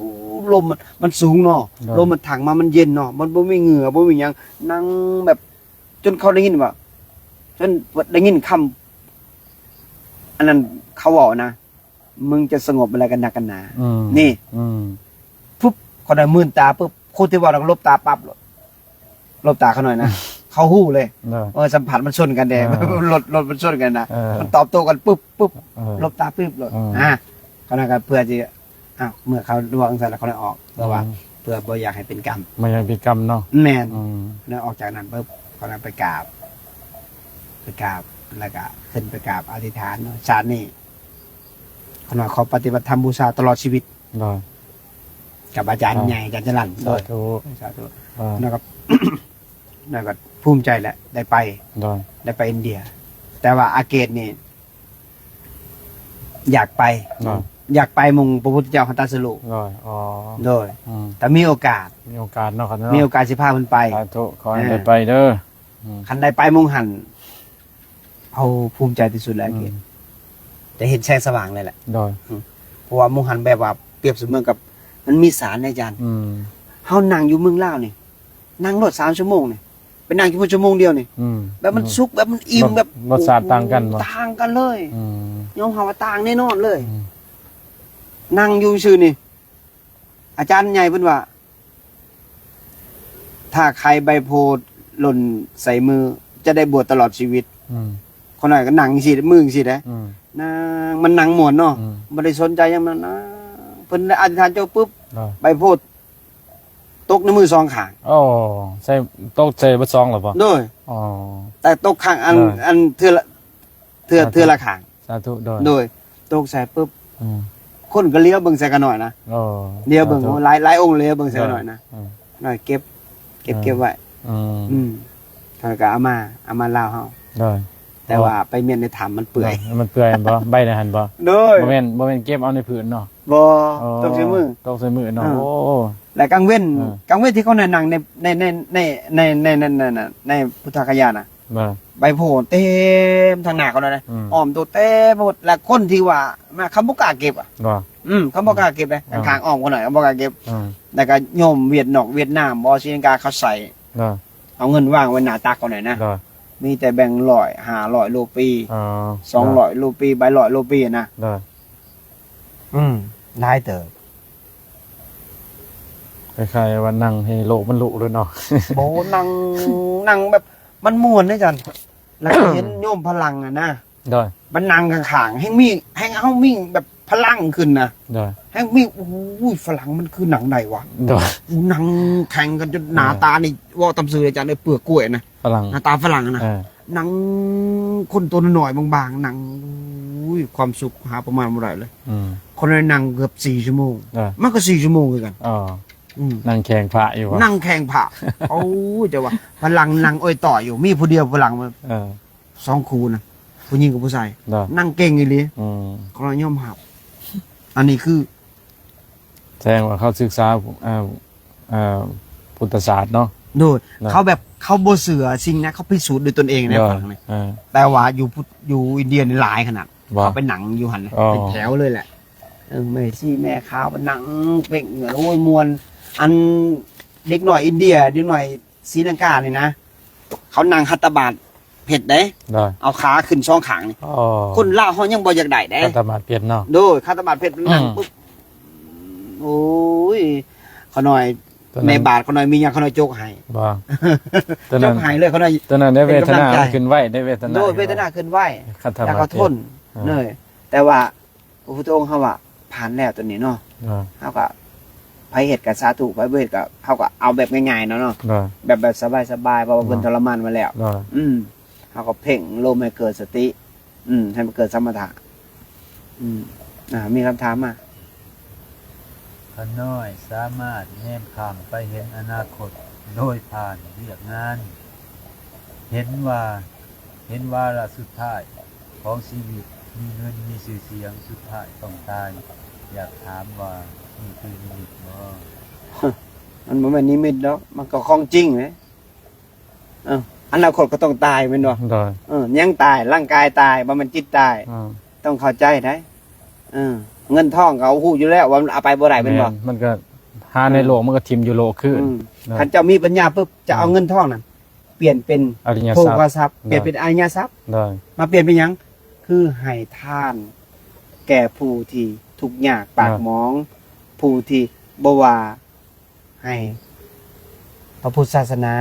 ລົມມັນ ມັນສູງເນາະ ໂດຍ ລົມມັນທັງມາ ມັນເຢັນເນາະ ມັນບໍ່ມີເຫື່ອ ບໍ່ມີຫຍັງ ນັ່ງແບບ ຈົນເຂົາໄດ້ຍິນວ່າ ຈົນໄດ້ຍິນຄຳ ອັນນັ້ນເຂົາເວົ້ານະ ມຶງຈະສະຫງົບອະໄລກັນນັກກັນໜາ ອືມ ນີ້ ອືມ ປຶບ ເຂົາໄດ້ມືນຕາປຶບ ຄົນທີ່ເວົ້ານັ້ນກໍຫຼົບຕາປັບໂລດ ຫຼົບຕາເຂົາໜ້ອຍນະ ເຂົາຮູ້ເລີຍ ໂດຍ ເອີ ສຳຜັດມັນຊົນກັນເດ້ ເອີ ລົດ ລົດມັນຊົນກັນນະ ເອີ ມັນຕອບໂຕ້ກັນປຶບ ປຶບ ເອີ ຫຼົບຕາປຶບໂລດ ເອີ ອ່າ ເຂົານັ້ນກໍເພື່ອທີ່ ອ້າວ ເມື່ອເຂົາລວງຈັ່ງຊັ້ນແລ້ວ ເຂົາໄດ້ອອກ ເພື່ອວ່າ ອືມ ເພື່ອບໍ່ຢາກໃຫ້ເປັນກຳ ບໍ່ຢາກເປັນກຳເນາະ ແມ່ນ ອືມ ແລ້ວອອກຈາກນັ້ນປຶບ ເຂົາໄດ້ໄປກາບ ໄປກາບ ແລ້ວກໍຂຶ້ນໄປກາບອະທິຖານເນາະ ຊາດນີ້ ຂ້ານ້ອຍຂໍປະຕິບັດທຳບູຊາຕະຫຼອດຊີວິດ ໂດຍ ກັບອາຈານ ອ່າ ໃຫຍ່ ອາຈານຈະລັນ ສາທຸ ໂດຍ ສາທຸ ອ່າ ແລ້ວກໍ ແລ້ວກໍພູມໃຈແຫຼະ ໄດ້ໄປ ໂດຍ ໄດ້ໄປອິນເດຍ ແຕ່ວ່າອາເກດນີ້ ຢາກໄປ ໂດຍ ຢາກໄປໝ່ອງພະພຸດທະເຈົ້າເຂົາຕັດສະຮູ້ ໂດຍ ອໍ ໂດຍ ອືມ ຖ້າມີໂອກາດ ມີໂອກາດເນາະ ຄັນເນາະ ມີໂອກາດຊິພາເພິ່ນໄປ ສາທຸ ຂໍໃຫ້ ເອີ ໄດ້ໄປເດີ ອືມ ຄັນໄດ້ໄປໝ່ອງຫັ້ນ ເຮົາພູມໃຈທີ່ສຸດແລ້ວ ອືມ ເກດ ຈະເຫັນແສງສະຫວ່າງເລີຍແຫຼະ ໂດຍ ອືມ ເພາະວ່າໝ່ອງຫັ້ນແບບວ່າປຽບສະເໝືອນກັບ ມັນມີສານເດ້ອາຈານ ອືມ ເຮົານັ່ງຢູ່ເມືອງລາວນີ້ ນັ່ງໂລດສາມຊົ່ວໂມງນີ້ ໄປນັ່ງຢູ່ພຸ້ນຊົ່ວໂມງດຽວນີ້ ອືມ ແບບມັນ ອືມ ສຸກ ແບບມັນອີ່ມ ແບບ ແບບລົດຊາດຕ່າງກັນບໍ່? ໂອ້ໂຫ ຕ່າງກັນເລີຍ ອືມ ຍອມຮັບວ່າຕ່າງແນ່ນອນເລີຍ ອືມ ນັ່ງຢູ່ຊື່ນີ້ ອາຈານໃຫຍ່ເພິ່ນວ່າ ຖ້າໃຄໃບໂພດຫຼົ່ນໃສ່ມື ຈະໄດ້ບວດຕະຫຼອດຊີວິດ ອືມ ຂ້ານ້ອຍກໍນັ່ງຈັ່ງຊີ້ ມືຈັ່ງຊີ້ເດ້ ອືມ ນັ່ງ ມັນນັ່ງມ່ວນເນາະ ອືມ ບໍ່ໄດ້ສົນໃຈຫຍັງ ມັນນັ່ງ ເພິ່ນໄດ້ອະທິຖານຈົບປຶບ ໂດຍ ໃບໂພດຕົກໃນມືສອງຂ້າງ ໂອ້ ໃສ່ ຕົກໃສ່ເບິດສອງແລ້ວບໍ່? ໂດຍ ອໍ ແຕ່ຕົກຂ້າງອັນ ໂດຍ ອັນເທື່ອລະ ເທື່ອ ສາທຸ ເທື່ອລະຂ້າງ ສາທຸ ໂດຍ ໂດຍ ຕົກໃສ່ປຶບ ອືມ ຄົນກໍຫຼຽວເບິ່ງໃສ່ຂ້ານ້ອຍນະ ໂອ້ ຫຼຽວເບິ່ງ ສາທຸ ໂອ້ ຫຼາຍ ຫຼາຍອົງຫຼຽວເບິ່ງໃສ່ຂ້ານ້ອຍນະ ໂດຍ ອືມ ຂ້ານ້ອຍເກັບ ເກັບ ເອີ ເກັບໄວ້ ອືມ ອືມ ຂ້ານ້ອຍກໍເອົາມາ ເອົາມາລາວເຮົາ ໂດຍ ແຕ່ວ່າໄປມ້ຽນໃນຖ້ຳມັນເປື່ອຍ ໂດຍ ມັນເປື່ອຍບໍ່? ໃບໃນຫັ້ນບໍ່? ໂດຍ ບໍ່ແມ່ນ ບໍ່ແມ່ນເກັບເອົາໃນພື້ນເນາະ? ບໍ່ ອໍ ຕົກໃສ່ມື ຕົກໃສ່ມືເນາະ ເອີ ໂອ້ ແລະກາງເວັນ ເອີ ກາງເວັນທີ່ເຂົາໃຫ້ນັ່ງໃນ ໃນ ໃນພຸດທະຄະຍານະ ໂດຍ ໃບໂພເຕັມທາງໜ້າເຂົາເລີຍນະ ອືມ ອ້ອມໂຕເຕັມໄປໝົດ ແລະຄົນທີ່ວ່າມາ ເຂົາບໍ່ກ້າເກັບອະ ບໍ່ ອືມ ເຂົາບໍ່ກ້າເກັບເດ້ ອ່າ ຂ້າງອ້ອມເຂົາໜ້ອຍ ເຂົາບໍ່ກ້າເກັບ ອ່າ ແລ້ວກໍໂຍມຫວຽດນອກຫວຽດນາມບໍ່ ສີລັງກາ ເຂົາໃສ່ ອ່າ ເອົາເງິນວາງໄວ້ໜ້າຕັກເຂົາໜ້ອຍນະ ໂດຍ ມີແຕ່ແບງຮ້ອຍ ຫ້າຮ້ອຍໂລປີ ອໍ ສອງຮ້ອຍໂລປີ ໃບຮ້ອຍໂລປີນະ ໂດຍ ອືມ ຫຼາຍເຕີບ ຄ້າຍໆວ່ານັ່ງໃຫ້ໂລກມັນລຸເລີຍເນາະ ບໍ່ ນັ່ງ ນັ່ງແບບ ມັນມ່ວນເດ້ອາຈານ ແລ້ວກໍເຫັນໂຍມຝຣັ່ງຫັ້ນນະ ໂດຍ ມັນນັ່ງຂ້າງໆ ແຮ່ງມີ ແຮ່ງເຮົາມີແບບພະລັງຂຶ້ນນະ ໂດຍ ແຮ່ງມີ ໂອ້ຍ ຝຣັ່ງມັນຄືນັ່ງໄດ້ວະ ໂດຍ ນັ່ງແຂ່ງກັນຈົນໜ້າຕານີ້ ເວົ້າຕາມຊື່ອາຈານເອີຍ ເປືອກກ້ວຍນະ ຝຣັ່ງ ໜ້າຕາຝຣັ່ງນະ ເອີ ນັ່ງ ຄົນຕົວນ້ອຍໆ ບາງໆ ນັ່ງ ໂອ້ຍ ຄວາມສຸກຫາປະມານບໍ່ໄດ້ເລີຍ ອືມ ຄົນນັ້ນນັ່ງເກືອບສີ່ຊົ່ວໂມງ ເອີ ມັນກໍສີ່ຊົ່ວໂມງຄືກັນ ອໍ ອືມ ນັ່ງແຂ່ງພະຢູ່ ນັ່ງແຂ່ງພະ ໂອ້ຍ ແຕ່ວ່າຝຣັ່ງນັ່ງອ້ອຍຕ້ອຍຢູ່ ມີຜູ້ດຽວຝຣັ່ງ ເອີ ສອງຄູ່ນະ ຜູ້ຍິງກັບຜູ້ຊາຍ ໂດຍ ນັ່ງເກັ່ງອີ່ຫຼີ ອືມ ຂໍຍອມຮັບ ອັນນີ້ຄື ແສດງວ່າເຂົາສຶກສາ ເອີ ເອີ ພຸດທະສາດເນາະ ໂດຍ ໂດຍ ເຂົາແບບ ເຂົາບໍ່ເຊື່ອສິ່ງນັ້ນ ເຂົາພິສູດດ້ວຍຕົນເອງໃນ ໂດຍ ຝັງນີ້ ເອີ ແຕ່ວ່າຢູ່ ຢູ່ອິນເດຍນີ້ຫຼາຍຂະໜາດ ບໍ່ ເຂົາໄປນັ່ງຢູ່ຫັ້ນ ອໍ ເປັນແຖວເລີຍແຫຼະ ເອີ ແມ່ຊີແມ່ຂາວໄປນັ່ງເປັ້ງ ໂອ້ຍ ມ່ວນ ອັນເດັກນ້ອຍອິນເດຍ ເດັກນ້ອຍສີລັງການີ້ນະ ເຂົານັ່ງຄັດຕະບາດເພັດເດ້ ໂດຍ ເອົາຂາຂຶ້ນສອງຂ້າງນີ້ ອໍ ຄົນລາວເຮົາຍັງບໍ່ຢາກໄດ້ເດ້ ຄັດຕະບາດເພັດເນາະ ໂດຍ ຄັດຕະບາດເພັດ ອືມ ນັ່ງປຶບ ໂອ້ຍ ຂ້ານ້ອຍ ແມ່ບາດຂ້ານ້ອຍມີຫຍັງຂ້ານ້ອຍຈົກໃຫ້ ບໍ່ ຕົວນັ້ນ ຈົກໃຫ້ເລີຍ ຂ້ານ້ອຍ ຕົວນັ້ນໄດ້ເວທະນາ ເປັນກຳລັງໃຈ ມັນຂຶ້ນໄວ ໄດ້ເວທະນາ ໂດຍ ເວທະນາຂຶ້ນໄວ ຄັດຕະບາດ ແລ້ວກໍທົນ ເອີ ເລີຍ ແຕ່ວ່າ ໂອ້ ພຸດທະອົງເຮົາວ່າຜ່ານແລ້ວຕົວນີ້ເນາະ ອ່າ ເຮົາກໍ ໃຜເຮັດກໍສາທຸ ໃຜບໍ່ເຮັດກໍ ເຮົາກໍເອົາແບບງ່າຍໆເນາະ ອ່າ ແບບ ແບບສະບາຍໆ ເພາະວ່າເພິ່ນ ອ່າ ທໍລະມານມາແລ້ວ ອ່າ ອືມ ເຮົາກໍເພັ່ງລົມໃຫ້ເກີດສະຕິ ອືມ ໃຫ້ມັນເກີດສະມະຖະ ອືມ ອ່າ ມີຄຳຖາມມາ ຂ້ານ້ອຍສາມາດແນມຂ້າມໄປເຫັນອະນາຄົດໂດຍຜ່ານວຽກງານ ເຫັນວ່າ ເຫັນວາລະສຸດທ້າຍຂອງຊີວິດ ມີເງິນ ມີຊື່ສຽງ ສຸດທ້າຍຕ້ອງຕາຍ ຢາກຖາມວ່ານີ້ຄືນິມິດບໍ່? ມັນບໍ່ແມ່ນນິມິດດອກ ມັນກໍຂອງຈິງເດ້ ເອີ ອະນາຄົດກໍຕ້ອງຕາຍແມ່ນບໍ່? ໂດຍ ເອີ ຍັງຕາຍ ຮ່າງກາຍຕາຍ ບໍ່ແມ່ນຈິດຕາຍ ອ່າ ຕ້ອງເຂົ້າໃຈໄດ໋ ເອີ ເງິນທອງກໍຮູ້ຢູ່ແລ້ວວ່າມັນເອົາໄປບໍ່ໄດ້ແມ່ນບໍ່? ແມ່ນ ມັນກໍຫາໃນໂລກ ເອີ ມັນກໍຖິ້ມຢູ່ໂລກຄືນ ອືມ ເນາະ ຄັນເຈົ້າມີປັນຍາປຶບ ຈະເອົາ ອ່າ ເງິນທອງນັ້ນ ປ່ຽນເປັນ ອະລິຍະຊັບ ໂພຄະຊັບ ໂດຍ ປ່ຽນເປັນອະລິຍະຊັບ ໂດຍ ມາປ່ຽນເປັນຫຍັງ? ຄືໃຫ້ທານແກ່ຜູ້ທີ່ທຸກຍາກປາກໝອງ ອ່າ ຜູ້ທີ່ບໍ່ວ່າໃຫ້ພະພຸດທະສາສະໜາ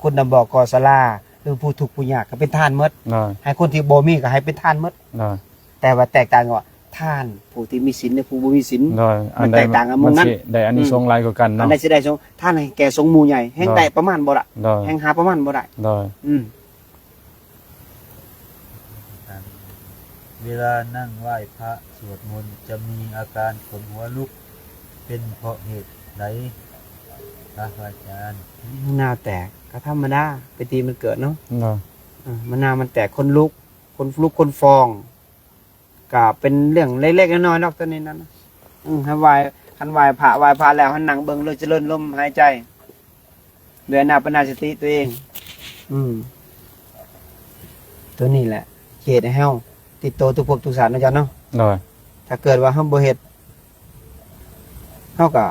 ຄຸນນຳບໍ່ກໍສາລາ ຫຼືຜູ້ທຸກຜູ້ຍາກກໍເປັນທານໝົດ ໂດຍ ໃຫ້ຄົນທີ່ບໍ່ມີກໍໃຫ້ເປັນທານໝົດ ໂດຍ ແຕ່ວ່າແຕກຕ່າງກັນວ່າ ທານຜູ້ທີ່ມີສິນ ແລະ ຜູ້ບໍ່ມີສິນ ໂດຍ ມັນແຕກຕ່າງກັນໝູ່ນັ້ນ ອັນໃດມັນຊິໄດ້ອານິສົງຫຼາຍກວ່າກັນເນາະ ອັນໃດຊິໄດ້ສົງ ທານໃຫ້ແກ່ສົງໝູ່ໃຫຍ່ ແຮ່ງ ໂດຍ ໄດ້ປະມານບໍ່ລະ ໂດຍ ແຮ່ງຫາປະມານບໍ່ໄດ້ ໂດຍ ອືມ ໂດຍ ເວລານັ່ງໄຫວ້ພະສວດມົນ ຈະມີອາການຂົນຫົວລຸກ ເປັນເພາະເຫດໃດຄະພະອາຈານ? ມະນາວແຕກ ກໍທຳມະດາ ໄປຕີມັນເກີດເນາະ. ເອີ ມະນາວມັນແຕກ ຂົນລຸກ ຂົນລຸກ ຂົນຟອງ ກໍເປັນເລື່ອງເລັກໆນ້ອຍໆດອກ ຕົວນີ້ນັ້ນ. ເອີ ໃຫ້ໄຫວ້ ຄັນໄຫວ້ພະ ໄຫວ້ພະແລ້ວ ໃຫ້ນັ່ງເບິ່ງ ແລ້ວຈະເລີນລົມຫາຍໃຈ ດ້ວຍອານາປານະສະຕິຕົວເອງ. ອືມ ຕົວນີ້ແຫຼະ ເຮັດໃຫ້ເຮົາຕິດໂຕທຸກພົບທຸກຊາດເນາະ ອາຈານເນາະ. ໂດຍ ຖ້າເກີດວ່າເຮົາບໍ່ເຮັດ ເຮົາກໍ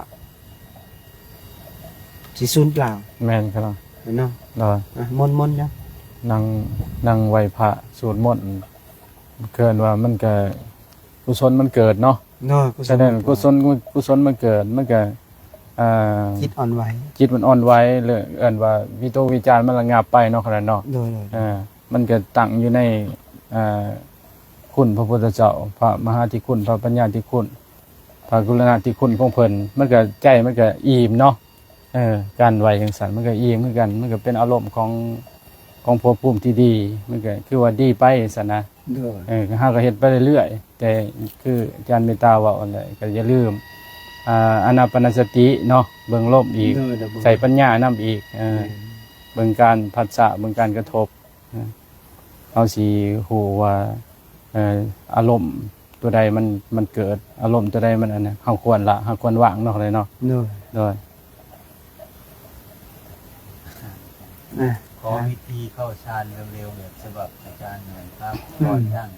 ຊິສູນເປົ່າ. ແມ່ນຄັບເນາະ. ແມ່ນເນາະ. ໂດຍ ອ່ະ ມົນໆ ຈ້ະ ນັ່ງ ນັ່ງໄຫວ້ພະ ສວດມົນ ເອີ້ນວ່າມັນກໍ ກຸສົນມັນເກີດເນາະ. ໂດຍ ກຸສົນ ສະແດງ ມັນເກີດ ກຸສົນ ກຸສົນມັນເກີດ ມັນກໍ ອ່າ ຈິດອ່ອນໄຫວ ຈິດມັນອ່ອນໄຫວ ຫຼືເອີ້ນວ່າວິຕົກວິຈານມັນລະງັບໄປເນາະ ຂະໜາດເນາະ. ໂດຍ ໂດຍ ເອີ ມັນກໍຕັ້ງຢູ່ໃນ ອ່າ ຄຸນພະພຸດທະເຈົ້າ ພະມະຫາທິຄຸນ ພະປັນຍາທິຄຸນ ພະກຸລະນະທິຄຸນຂອງເພິ່ນ ມັນກໍ ໃຈມັນກໍອີ່ມເນາະ. ເອີ ການໄຫວ້ຈັ່ງຊັ້ນ ມັນກໍອີ່ມຄືກັນ ມັນກໍເປັນອາລົມຂອງ ຂອງພົບພູມທີ່ດີ ມັນກໍຄືວ່າດີໄປຊັ້ນນະ. ໂດຍ ເອີ ເຮົາກໍເຮັດໄປເລື້ອຍໆ ແຕ່ຄືອາຈານເມດຕາເວົ້າຫັ້ນແຫຼະ ກໍຢ່າລືມ ອ່າ ອານາປານະສະຕິເນາະ ເບິ່ງລົມອີກ. ໂດຍ ໂດຍ ໃຊ້ປັນຍານຳອີກ. ເອີ ແມ່ນ ເບິ່ງການພັດສະ ເບິ່ງການກະທົບ. ເອີ ເຮົາຊິຮູ້ວ່າ ເອີ ອາລົມຕົວໃດມັນ ມັນເກີດ ອາລົມຕົວໃດມັນອັນນັ້ນ ເຮົາຄວນລະ ເຮົາຄວນວາງເນາະ ເນາະ. ໂດຍ ໂດຍ ອ່ະ ຂໍວິທີເຂົ້າฌານເລັວໆ ແບບສະບັບອາຈານໜ່ອຍຄັບ. ອືມ ກ່ອນນັ່ງ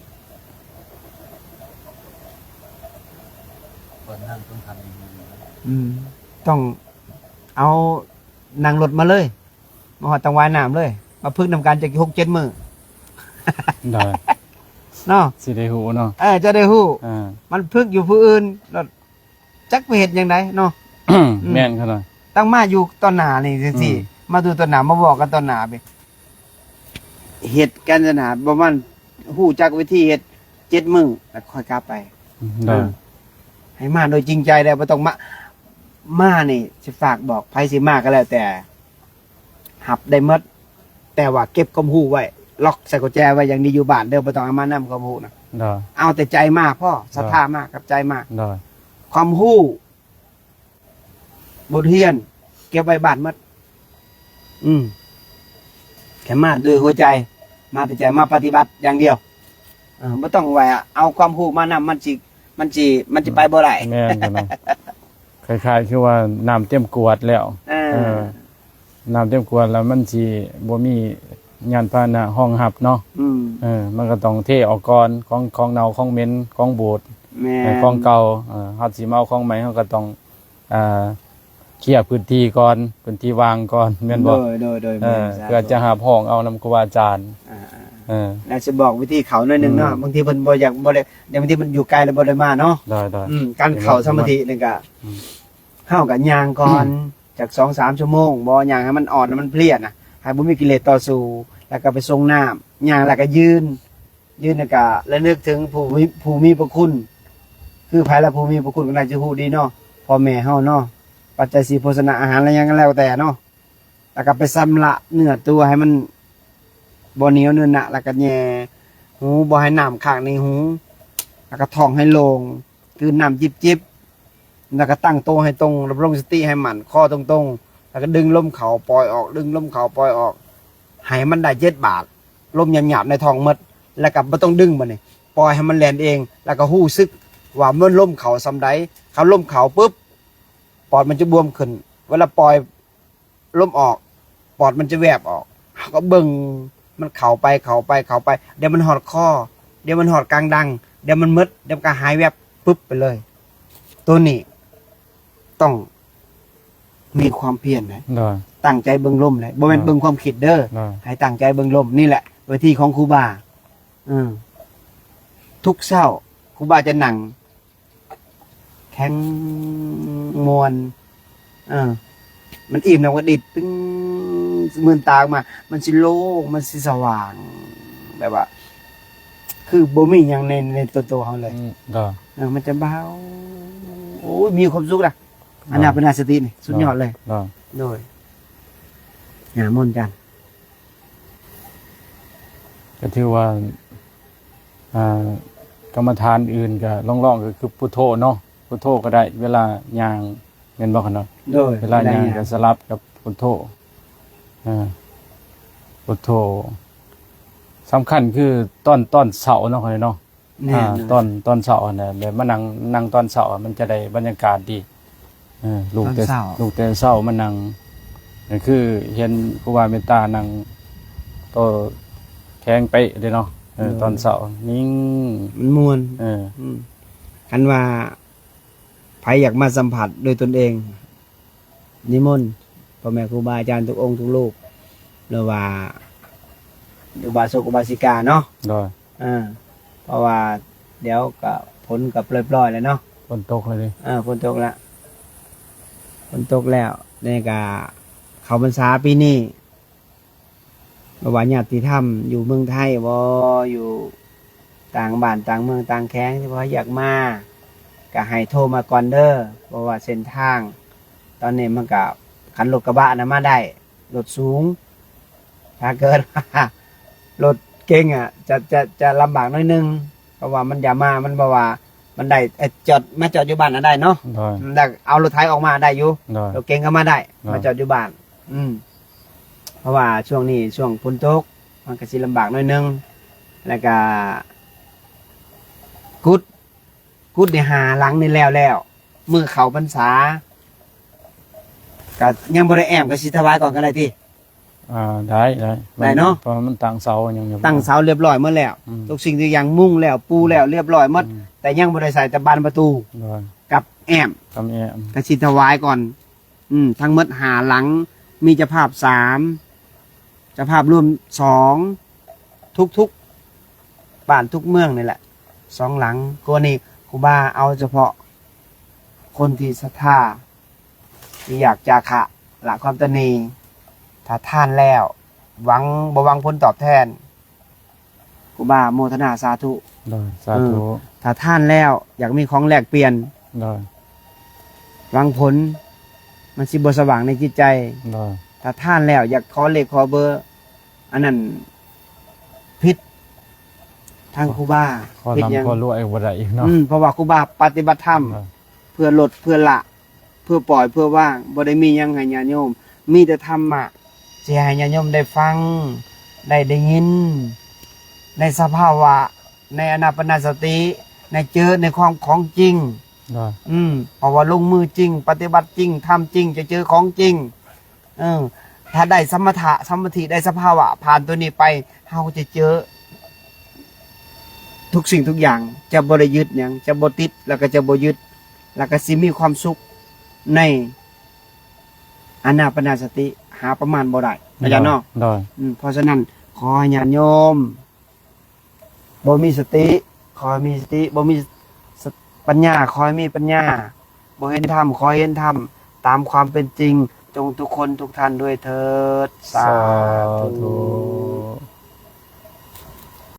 ກ່ອນນັ່ງຕ້ອງທຳຍັງໄງ? ອືມ ຕ້ອງເອົານັ່ງລົດມາເລີຍ ມາຮອດຕ້ອງວ່າຍນ້ຳເລີຍ ມາຝຶກນຳກັນຈັກຫົກເຈັດມື້. ໂດຍ ເນາະ ຊິໄດ້ຮູ້ເນາະ. ເອີ ຈະໄດ້ຮູ້ ອ່າ ມັນຝຶກຢູ່ຜູ້ອື່ນ ແລ້ວຈັກໄປເຮັດຫຍັງໃດເນາະ. ອືມ ແມ່ນຂະໜາດ ຕ້ອງມາຢູ່ຕໍ່ໜ້ານີ້ຈັ່ງຊີ້. ອືມ ມາຢູ່ຕໍ່ໜ້າ ມາບອກກັນຕໍ່ໜ້າ ເຮັດກັນຊັ້ນນະ ປະມານຮູ້ຈັກວິທີເຮັດເຈັດມື້ ແລ້ວຄ່ອຍກັບໄປ. ອືມ ໂດຍ ເອີ ໃຫ້ມາໂດຍຈິງໃຈເດີ ບໍ່ຕ້ອງມາ ມານີ້ຊິຝາກບອກ ໃຜຊິມາກໍແລ້ວແຕ່ ຮັບໄດ້ໝົດ ແຕ່ວ່າເກັບຄວາມຮູ້ໄວ້ ລັອກໃສ່ກຸນແຈໄວ້ຢ່າງດີຢູ່ບ້ານເດີ ບໍ່ຕ້ອງເອົາມານຳຄວາມຮູ້ນະ. ໂດຍ ເອົາແຕ່ໃຈມາພໍ້ ໂດຍ ສັດທາມາກັບໃຈມາ. ໂດຍ ຄວາມຮູ້ ບົດຮຽນເກັບໄວ້ບ້ານໝົດ. ອືມ ແຄ່ມາດ້ວຍຫົວໃຈ ມາແຕ່ໃຈ ມາປະຕິບັດຢ່າງດຽວ. ເອີ ບໍ່ຕ້ອງວ່າເອົາຄວາມຮູ້ມານຳ ມັນຊິ ມັນຊິ ມັນຊິໄປບໍ່ໄດ້. ແມ່ນ ແມ່ນ ຄ້າຍໆຄືວ່ານ້ຳເຕັມກວດແລ້ວ. ເອີ ເອີ ນ້ຳເຕັມກວດແລ້ວມັນຊິບໍ່ມີຍານພາຫະນະຮອງຮັບເນາະ. ອືມ ເອີ ມັນກໍຕ້ອງເທອອກກ່ອນ ຂອງ ຂອງເນົ່າ ຂອງເໝັນ ຂອງບູດ. ແມ່ນ ເອີ ຂອງເກົ່າ. ເອີ ເຮົາຊິມາເອົາຂອງໃໝ່ ເຮົາກໍຕ້ອງ ອ່າ ເຄຍພື້ນທີ່ກ່ອນ ພື້ນທີ່ວ່າງກ່ອນ ແມ່ນບໍ່? ໂດຍ ໂດຍ ໂດຍ ເອີ ແມ່ນ ສາທຸ ເພື່ອຈະຮັບຮອງເອົານຳຄູບາອາຈານ. ອ່າໆ ເອີ ແລ້ວຊິບອກວິທີເຂົ້າໜ້ອຍໜຶ່ງເນາະ. ອືມ ບາງທີເພິ່ນບໍ່ຢາກ ບໍ່ໄດ້ ບາງທີເພິ່ນຢູ່ໄກແລ້ວບໍ່ໄດ້ມາເນາະ. ໂດຍໆ ອືມ ການເຂົ້າສະມາທິນີ້ກໍ ອືມ ເຮົາກໍຍ່າງກ່ອນ ຈັກສອງສາມຊົ່ວໂມງ ບໍ່ ຍ່າງໃຫ້ມັນອ່ອນ ໃຫ້ມັນເພລຍນະ ໃຫ້ບໍ່ມີກິເລດຕໍ່ສູ້ ແລ້ວກໍໄປສົ່ງນ້ຳ ຍ່າງແລ້ວກໍຢືນ ຢືນແລ້ວກໍລະນຶກເຖິງຜູ້ມີ ຜູ້ມີພະຄຸນ. ຄືໃຜລະຜູ້ມີພະຄຸນ ກໍໜ້າຈະຮູ້ດີເນາະ ພໍ່ແມ່ເຮົາເນາະ ປັດໄຈສີ່ ໂພຊະນະອາຫານ ແລະ ຫຍັງກໍແລ້ວແຕ່ເນາະ. ແລ້ວກໍໄປຊຳລະເນື້ອຕົວໃຫ້ມັນບໍ່ໜຽວເນີນນະ ແລ້ວກໍແຍ່ຫູ ບໍ່ໃຫ້ນ້ຳຄ້າງໃນຫູ ແລ້ວກໍທ້ອງໃຫ້ໂລ່ງ ກືນນ້ຳຈິບໆ ແລ້ວກໍຕັ້ງໂຕໃຫ້ຕົງ ດຳລົງສະຕິໃຫ້ໝັ້ນ ຄໍຕົງໆ ແລ້ວກໍດຶງລົມເຂົ້າປ່ອຍອອກ ດຶງລົມເຂົ້າປ່ອຍອອກ ໃຫ້ມັນໄດ້ເຈັດບາດ ລົມຫຍາບໆໃນທ້ອງໝົດ ແລ້ວກໍບໍ່ຕ້ອງດຶງ. ບາດນີ້ປ່ອຍໃຫ້ມັນແລ່ນເອງ ແລ້ວກໍຮູ້ສຶກວ່າມັນລົມເຂົ້າສ່ຳໃດ. ຄັນລົມເຂົ້າປຶບ ປອດມັນຈະບວມຂຶ້ນ ເວລາປ່ອຍ ລົມອອກ ປອດມັນຈະແວບອອກ ເຮົາກໍເບິ່ງມັນເຂົ້າໄປ ເຂົ້າໄປ ເຂົ້າໄປ ດຽວມັນຮອດຄໍ ດຽວມັນຮອດກາງດັງ ດຽວມັນໝົດ ດຽວມັນກໍຫາຍແວບປຶບໄປເລີຍ. ໂຕນີ້ຕ້ອງມີຄວາມພຽນນະ ໂດຍ ຕັ້ງໃຈເບິ່ງລົມນະ ບໍ່ແມ່ນ ໂດຍ ເບິ່ງຄວາມຄິດເດີ ໂດຍ ໃຫ້ຕັ້ງໃຈເບິ່ງລົມ. ນີ້ແຫຼະວິທີຂອງຄູບາ. ເອີ ທຸກເຊົ້າຄູບາຈະນັ່ງ ແຂງ ມ່ວນ ເອີ ມັນອີ່ມແລ້ວກໍດິດ ຕຶງ ມືນຕາອອກມາ ມັນຊິໂລ່ງ ມັນຊິສະຫວ່າງ ແບບວ່າ ຄືບໍ່ມີຫຍັງໃນ ໃນຕົວ ຕົວເຮົາເລີຍ. ອືມ ໂດຍ ເອີ ມັນຈະເບົາ ໂອ້ຍ ມີຄວາມສຸກນະ. ໂດຍ ອານາປານະສະຕິນີ້ສຸດຍອດເລີຍ. ໂດຍ ໂດຍ ຍາມມ່ວນຈັນ ກໍຖືວ່າ ອ່າ ກຳມະຖານອື່ນກໍລອງໆ ກໍຄືພຸດໂທເນາະ, ພຸດໂທກໍໄດ້ເວລາຍ່າງ ແມ່ນບໍ່ຄະເນາະ? ໂດຍ ເວລາຍ່າງກໍສະຫຼັບກັບພຸດໂທ. ເອີ ພຸດໂທ ສຳຄັນຄືຕອນ ຕອນເຊົ້າເນາະ ຂ້ອຍເນາະ. ແມ່ນ ອາ ຕອນ ຕອນເຊົ້າຫັ້ນນະ ແບບມານັ່ງ ນັ່ງຕອນເຊົ້າ ມັນຈະໄດ້ບັນຍາກາດດີ. ເອີ ລຸກແຕ່ ລຸກແຕ່ເຊົ້າມານັ່ງ ກໍຄືເຫັນຄູບາເມດຕານັ່ງ ໂຕແຂງເປະເດ້ເນາະ. ເອີ ໂດຍ ຕອນເຊົ້ານິ່ງ ມັນມ່ວນ. ເອີ ອືມ ຄັນວ່າໃຜຢາກມາສຳຜັດດ້ວຍຕົນເອງ ນິມົນພໍ່ແມ່ຄູບາອາຈານທຸກອົງທຸກຮູບ ຫຼືວ່າອຸບາສົກອຸບາສິກາເນາະ. ໂດຍ ເອີ ເພາະວ່າດຽວກໍຝົນກໍປ່ອຍໆແລ້ວເນາະ, ຝົນຕົກແລ້ວເດ້. ເອີ ຝົນຕົກແລ້ວ ຝົນຕົກແລ້ວ. ນີ້ກໍເຂົ້າພັນສາປີນີ້ ບໍ່ວ່າຍາດຕິທຳຢູ່ເມືອງໄທບໍ ຢູ່ຕ່າງບ້ານຕ່າງເມືອງຕ່າງແຂວງ ທີ່ວ່າຢາກມາ ກໍໃຫ້ໂທມາກ່ອນເດີ. ເພາະວ່າເສັ້ນທາງຕອນນີ້ມັນກໍ ຄັນລົດກະບະນະມາໄດ້ ລົດສູງ ຖ້າເກີດວ່າລົດເກັງອະ ຈະ ຈະ ຈະລຳບາກໜ້ອຍໜຶ່ງ ເພາະວ່າມັນຈະມາ ມັນບໍ່ວ່າ ມັນໄດ້ ເອີ ຈອດ ມາຈອດຢູ່ບ້ານນະໄດ້ເນາະ. ໂດຍ ມັນໄດ້ເອົາລົດໄຖອອກມາໄດ້ຢູ່. ໂດຍ ລົດເກັງກໍມາໄດ້. ໂດຍ ມາຈອດຢູ່ບ້ານ. ອືມ ເພາະວ່າຊ່ວງນີ້ຊ່ວງຝົນຕົກ ມັນກໍຊິລຳບາກໜ້ອຍໜຶ່ງ. ແລ້ວກໍກຸດ ກຸດນີ້ຫ້າຫຼັງນີ້ແລ້ວແລ້ວ ມື້ເຂົ້າພັນສາ ກໍຍັງບໍ່ໄດ້ແອ້ມ ກໍຊິຖວາຍກ່ອນກໍໄດ້ຕິ? ອ່າ ໄດ້ ໄດ້ ໄດ້ເນາະ ເພາະວ່າມັນຕັ້ງເສົາຫຍັງຢູ່ ຕັ້ງເສົາລຽບລ້ອຍໝົດແລ້ວ. ອືມ ທຸກສິ່ງທຸກຢ່າງມຸງແລ້ວ ປູແລ້ວ ລຽບລ້ອຍໝົດ. ອືມ ແຕ່ຍັງບໍ່ໄດ້ໃສ່ແຕ່ບານປະຕູ ໂດຍ ກັບແອ້ມ ກັບແອ້ມ ກໍຊິຖວາຍກ່ອນ. ອືມ ທັງໝົດຫ້າຫຼັງ ມີເຈົ້າພາບສາມ ເຈົ້າພາບລວມສອງ ທຸກໆບ້ານທຸກເມືອງນີ້ແຫຼະ ສອງຫຼັງ. ກໍນີ້ຄູບາເອົາສະເພາະຄົນທີ່ສັດທາ ທີ່ຢາກຈາຄະ ລະຄວາມຕະໜີ ຖ້າທານແລ້ວ ຫວັງ ບໍ່ຫວັງຜົນຕອບແທນ ຄູບາໂມທະນາສາທຸ. ໂດຍ ສາທຸ. ເອີ ຖ້າທານແລ້ວຢາກມີຂອງແລກປ່ຽນ ໂດຍ ຫວັງຜົນ ມັນຊິບໍ່ສະຫວ່າງໃນຈິດໃຈ. ໂດຍ ຖ້າທານແລ້ວຢາກຂໍເລກຂໍເບີ ອັນນັ້ນຜິດທາງຄູບາ. ຂໍ ຜິດຫຍັງ? ນຳຂໍລວຍບໍ່ໄດ້ອີກເນາະ. ອືມ ເພາະວ່າຄູບາປະຕິບັດທຳ ໂດຍ ເພື່ອລົດ ເພື່ອລະ ເພື່ອປ່ອຍ ເພື່ອວາງ ບໍ່ໄດ້ມີຫຍັງໃຫ້ຍາດໂຍມ ມີແຕ່ທຳມະ ຊິໃຫ້ຍາດໂຍມໄດ້ຟັງ ໄດ້ ໄດ້ຍິນ ໃນສະພາວະ ໃນອານາປານະສະຕິ ໃນເຈີ ໃນຄວາມຂອງຈິງ. ໂດຍ ອືມ ເພາະວ່າລົງມືຈິງ ປະຕິບັດຈິງ ທຳຈິງ ຈະເຈີຂອງຈິງ. ເອີ ຖ້າໄດ້ສະມະຖະ ສະມາທິ ໄດ້ສະພາວະ ຜ່ານຕົວນີ້ໄປ ເຮົາຈະເຈີທຸກສິ່ງທຸກຢ່າງ ຈະບໍ່ໄດ້ຍຶດຫຍັງ ຈະບໍ່ຕິດ ແລ້ວກໍຈະບໍ່ຍຶດ ແລ້ວກໍຊິມີຄວາມສຸກໃນອານາປານະສະຕິ ຫາປະມານບໍ່ໄດ້ ອາຈານເນາະ. ໂດຍ ອືມ ເພາະສະນັ້ນ ຂໍໃຫ້ຍາດໂຍມ ບໍ່ມີສະຕິ ຂໍໃຫ້ມີສະຕິ ບໍ່ມີສະ ປັນຍາ ຂໍໃຫ້ມີປັນຍາ ບໍ່ເຫັນທຳ ຂໍໃຫ້ເຫັນທຳ ຕາມຄວາມເປັນຈິງ ຈົ່ງທຸກຄົນທຸກທ່ານດ້ວຍເທີດ. ສາທຸ. ສາທຸ.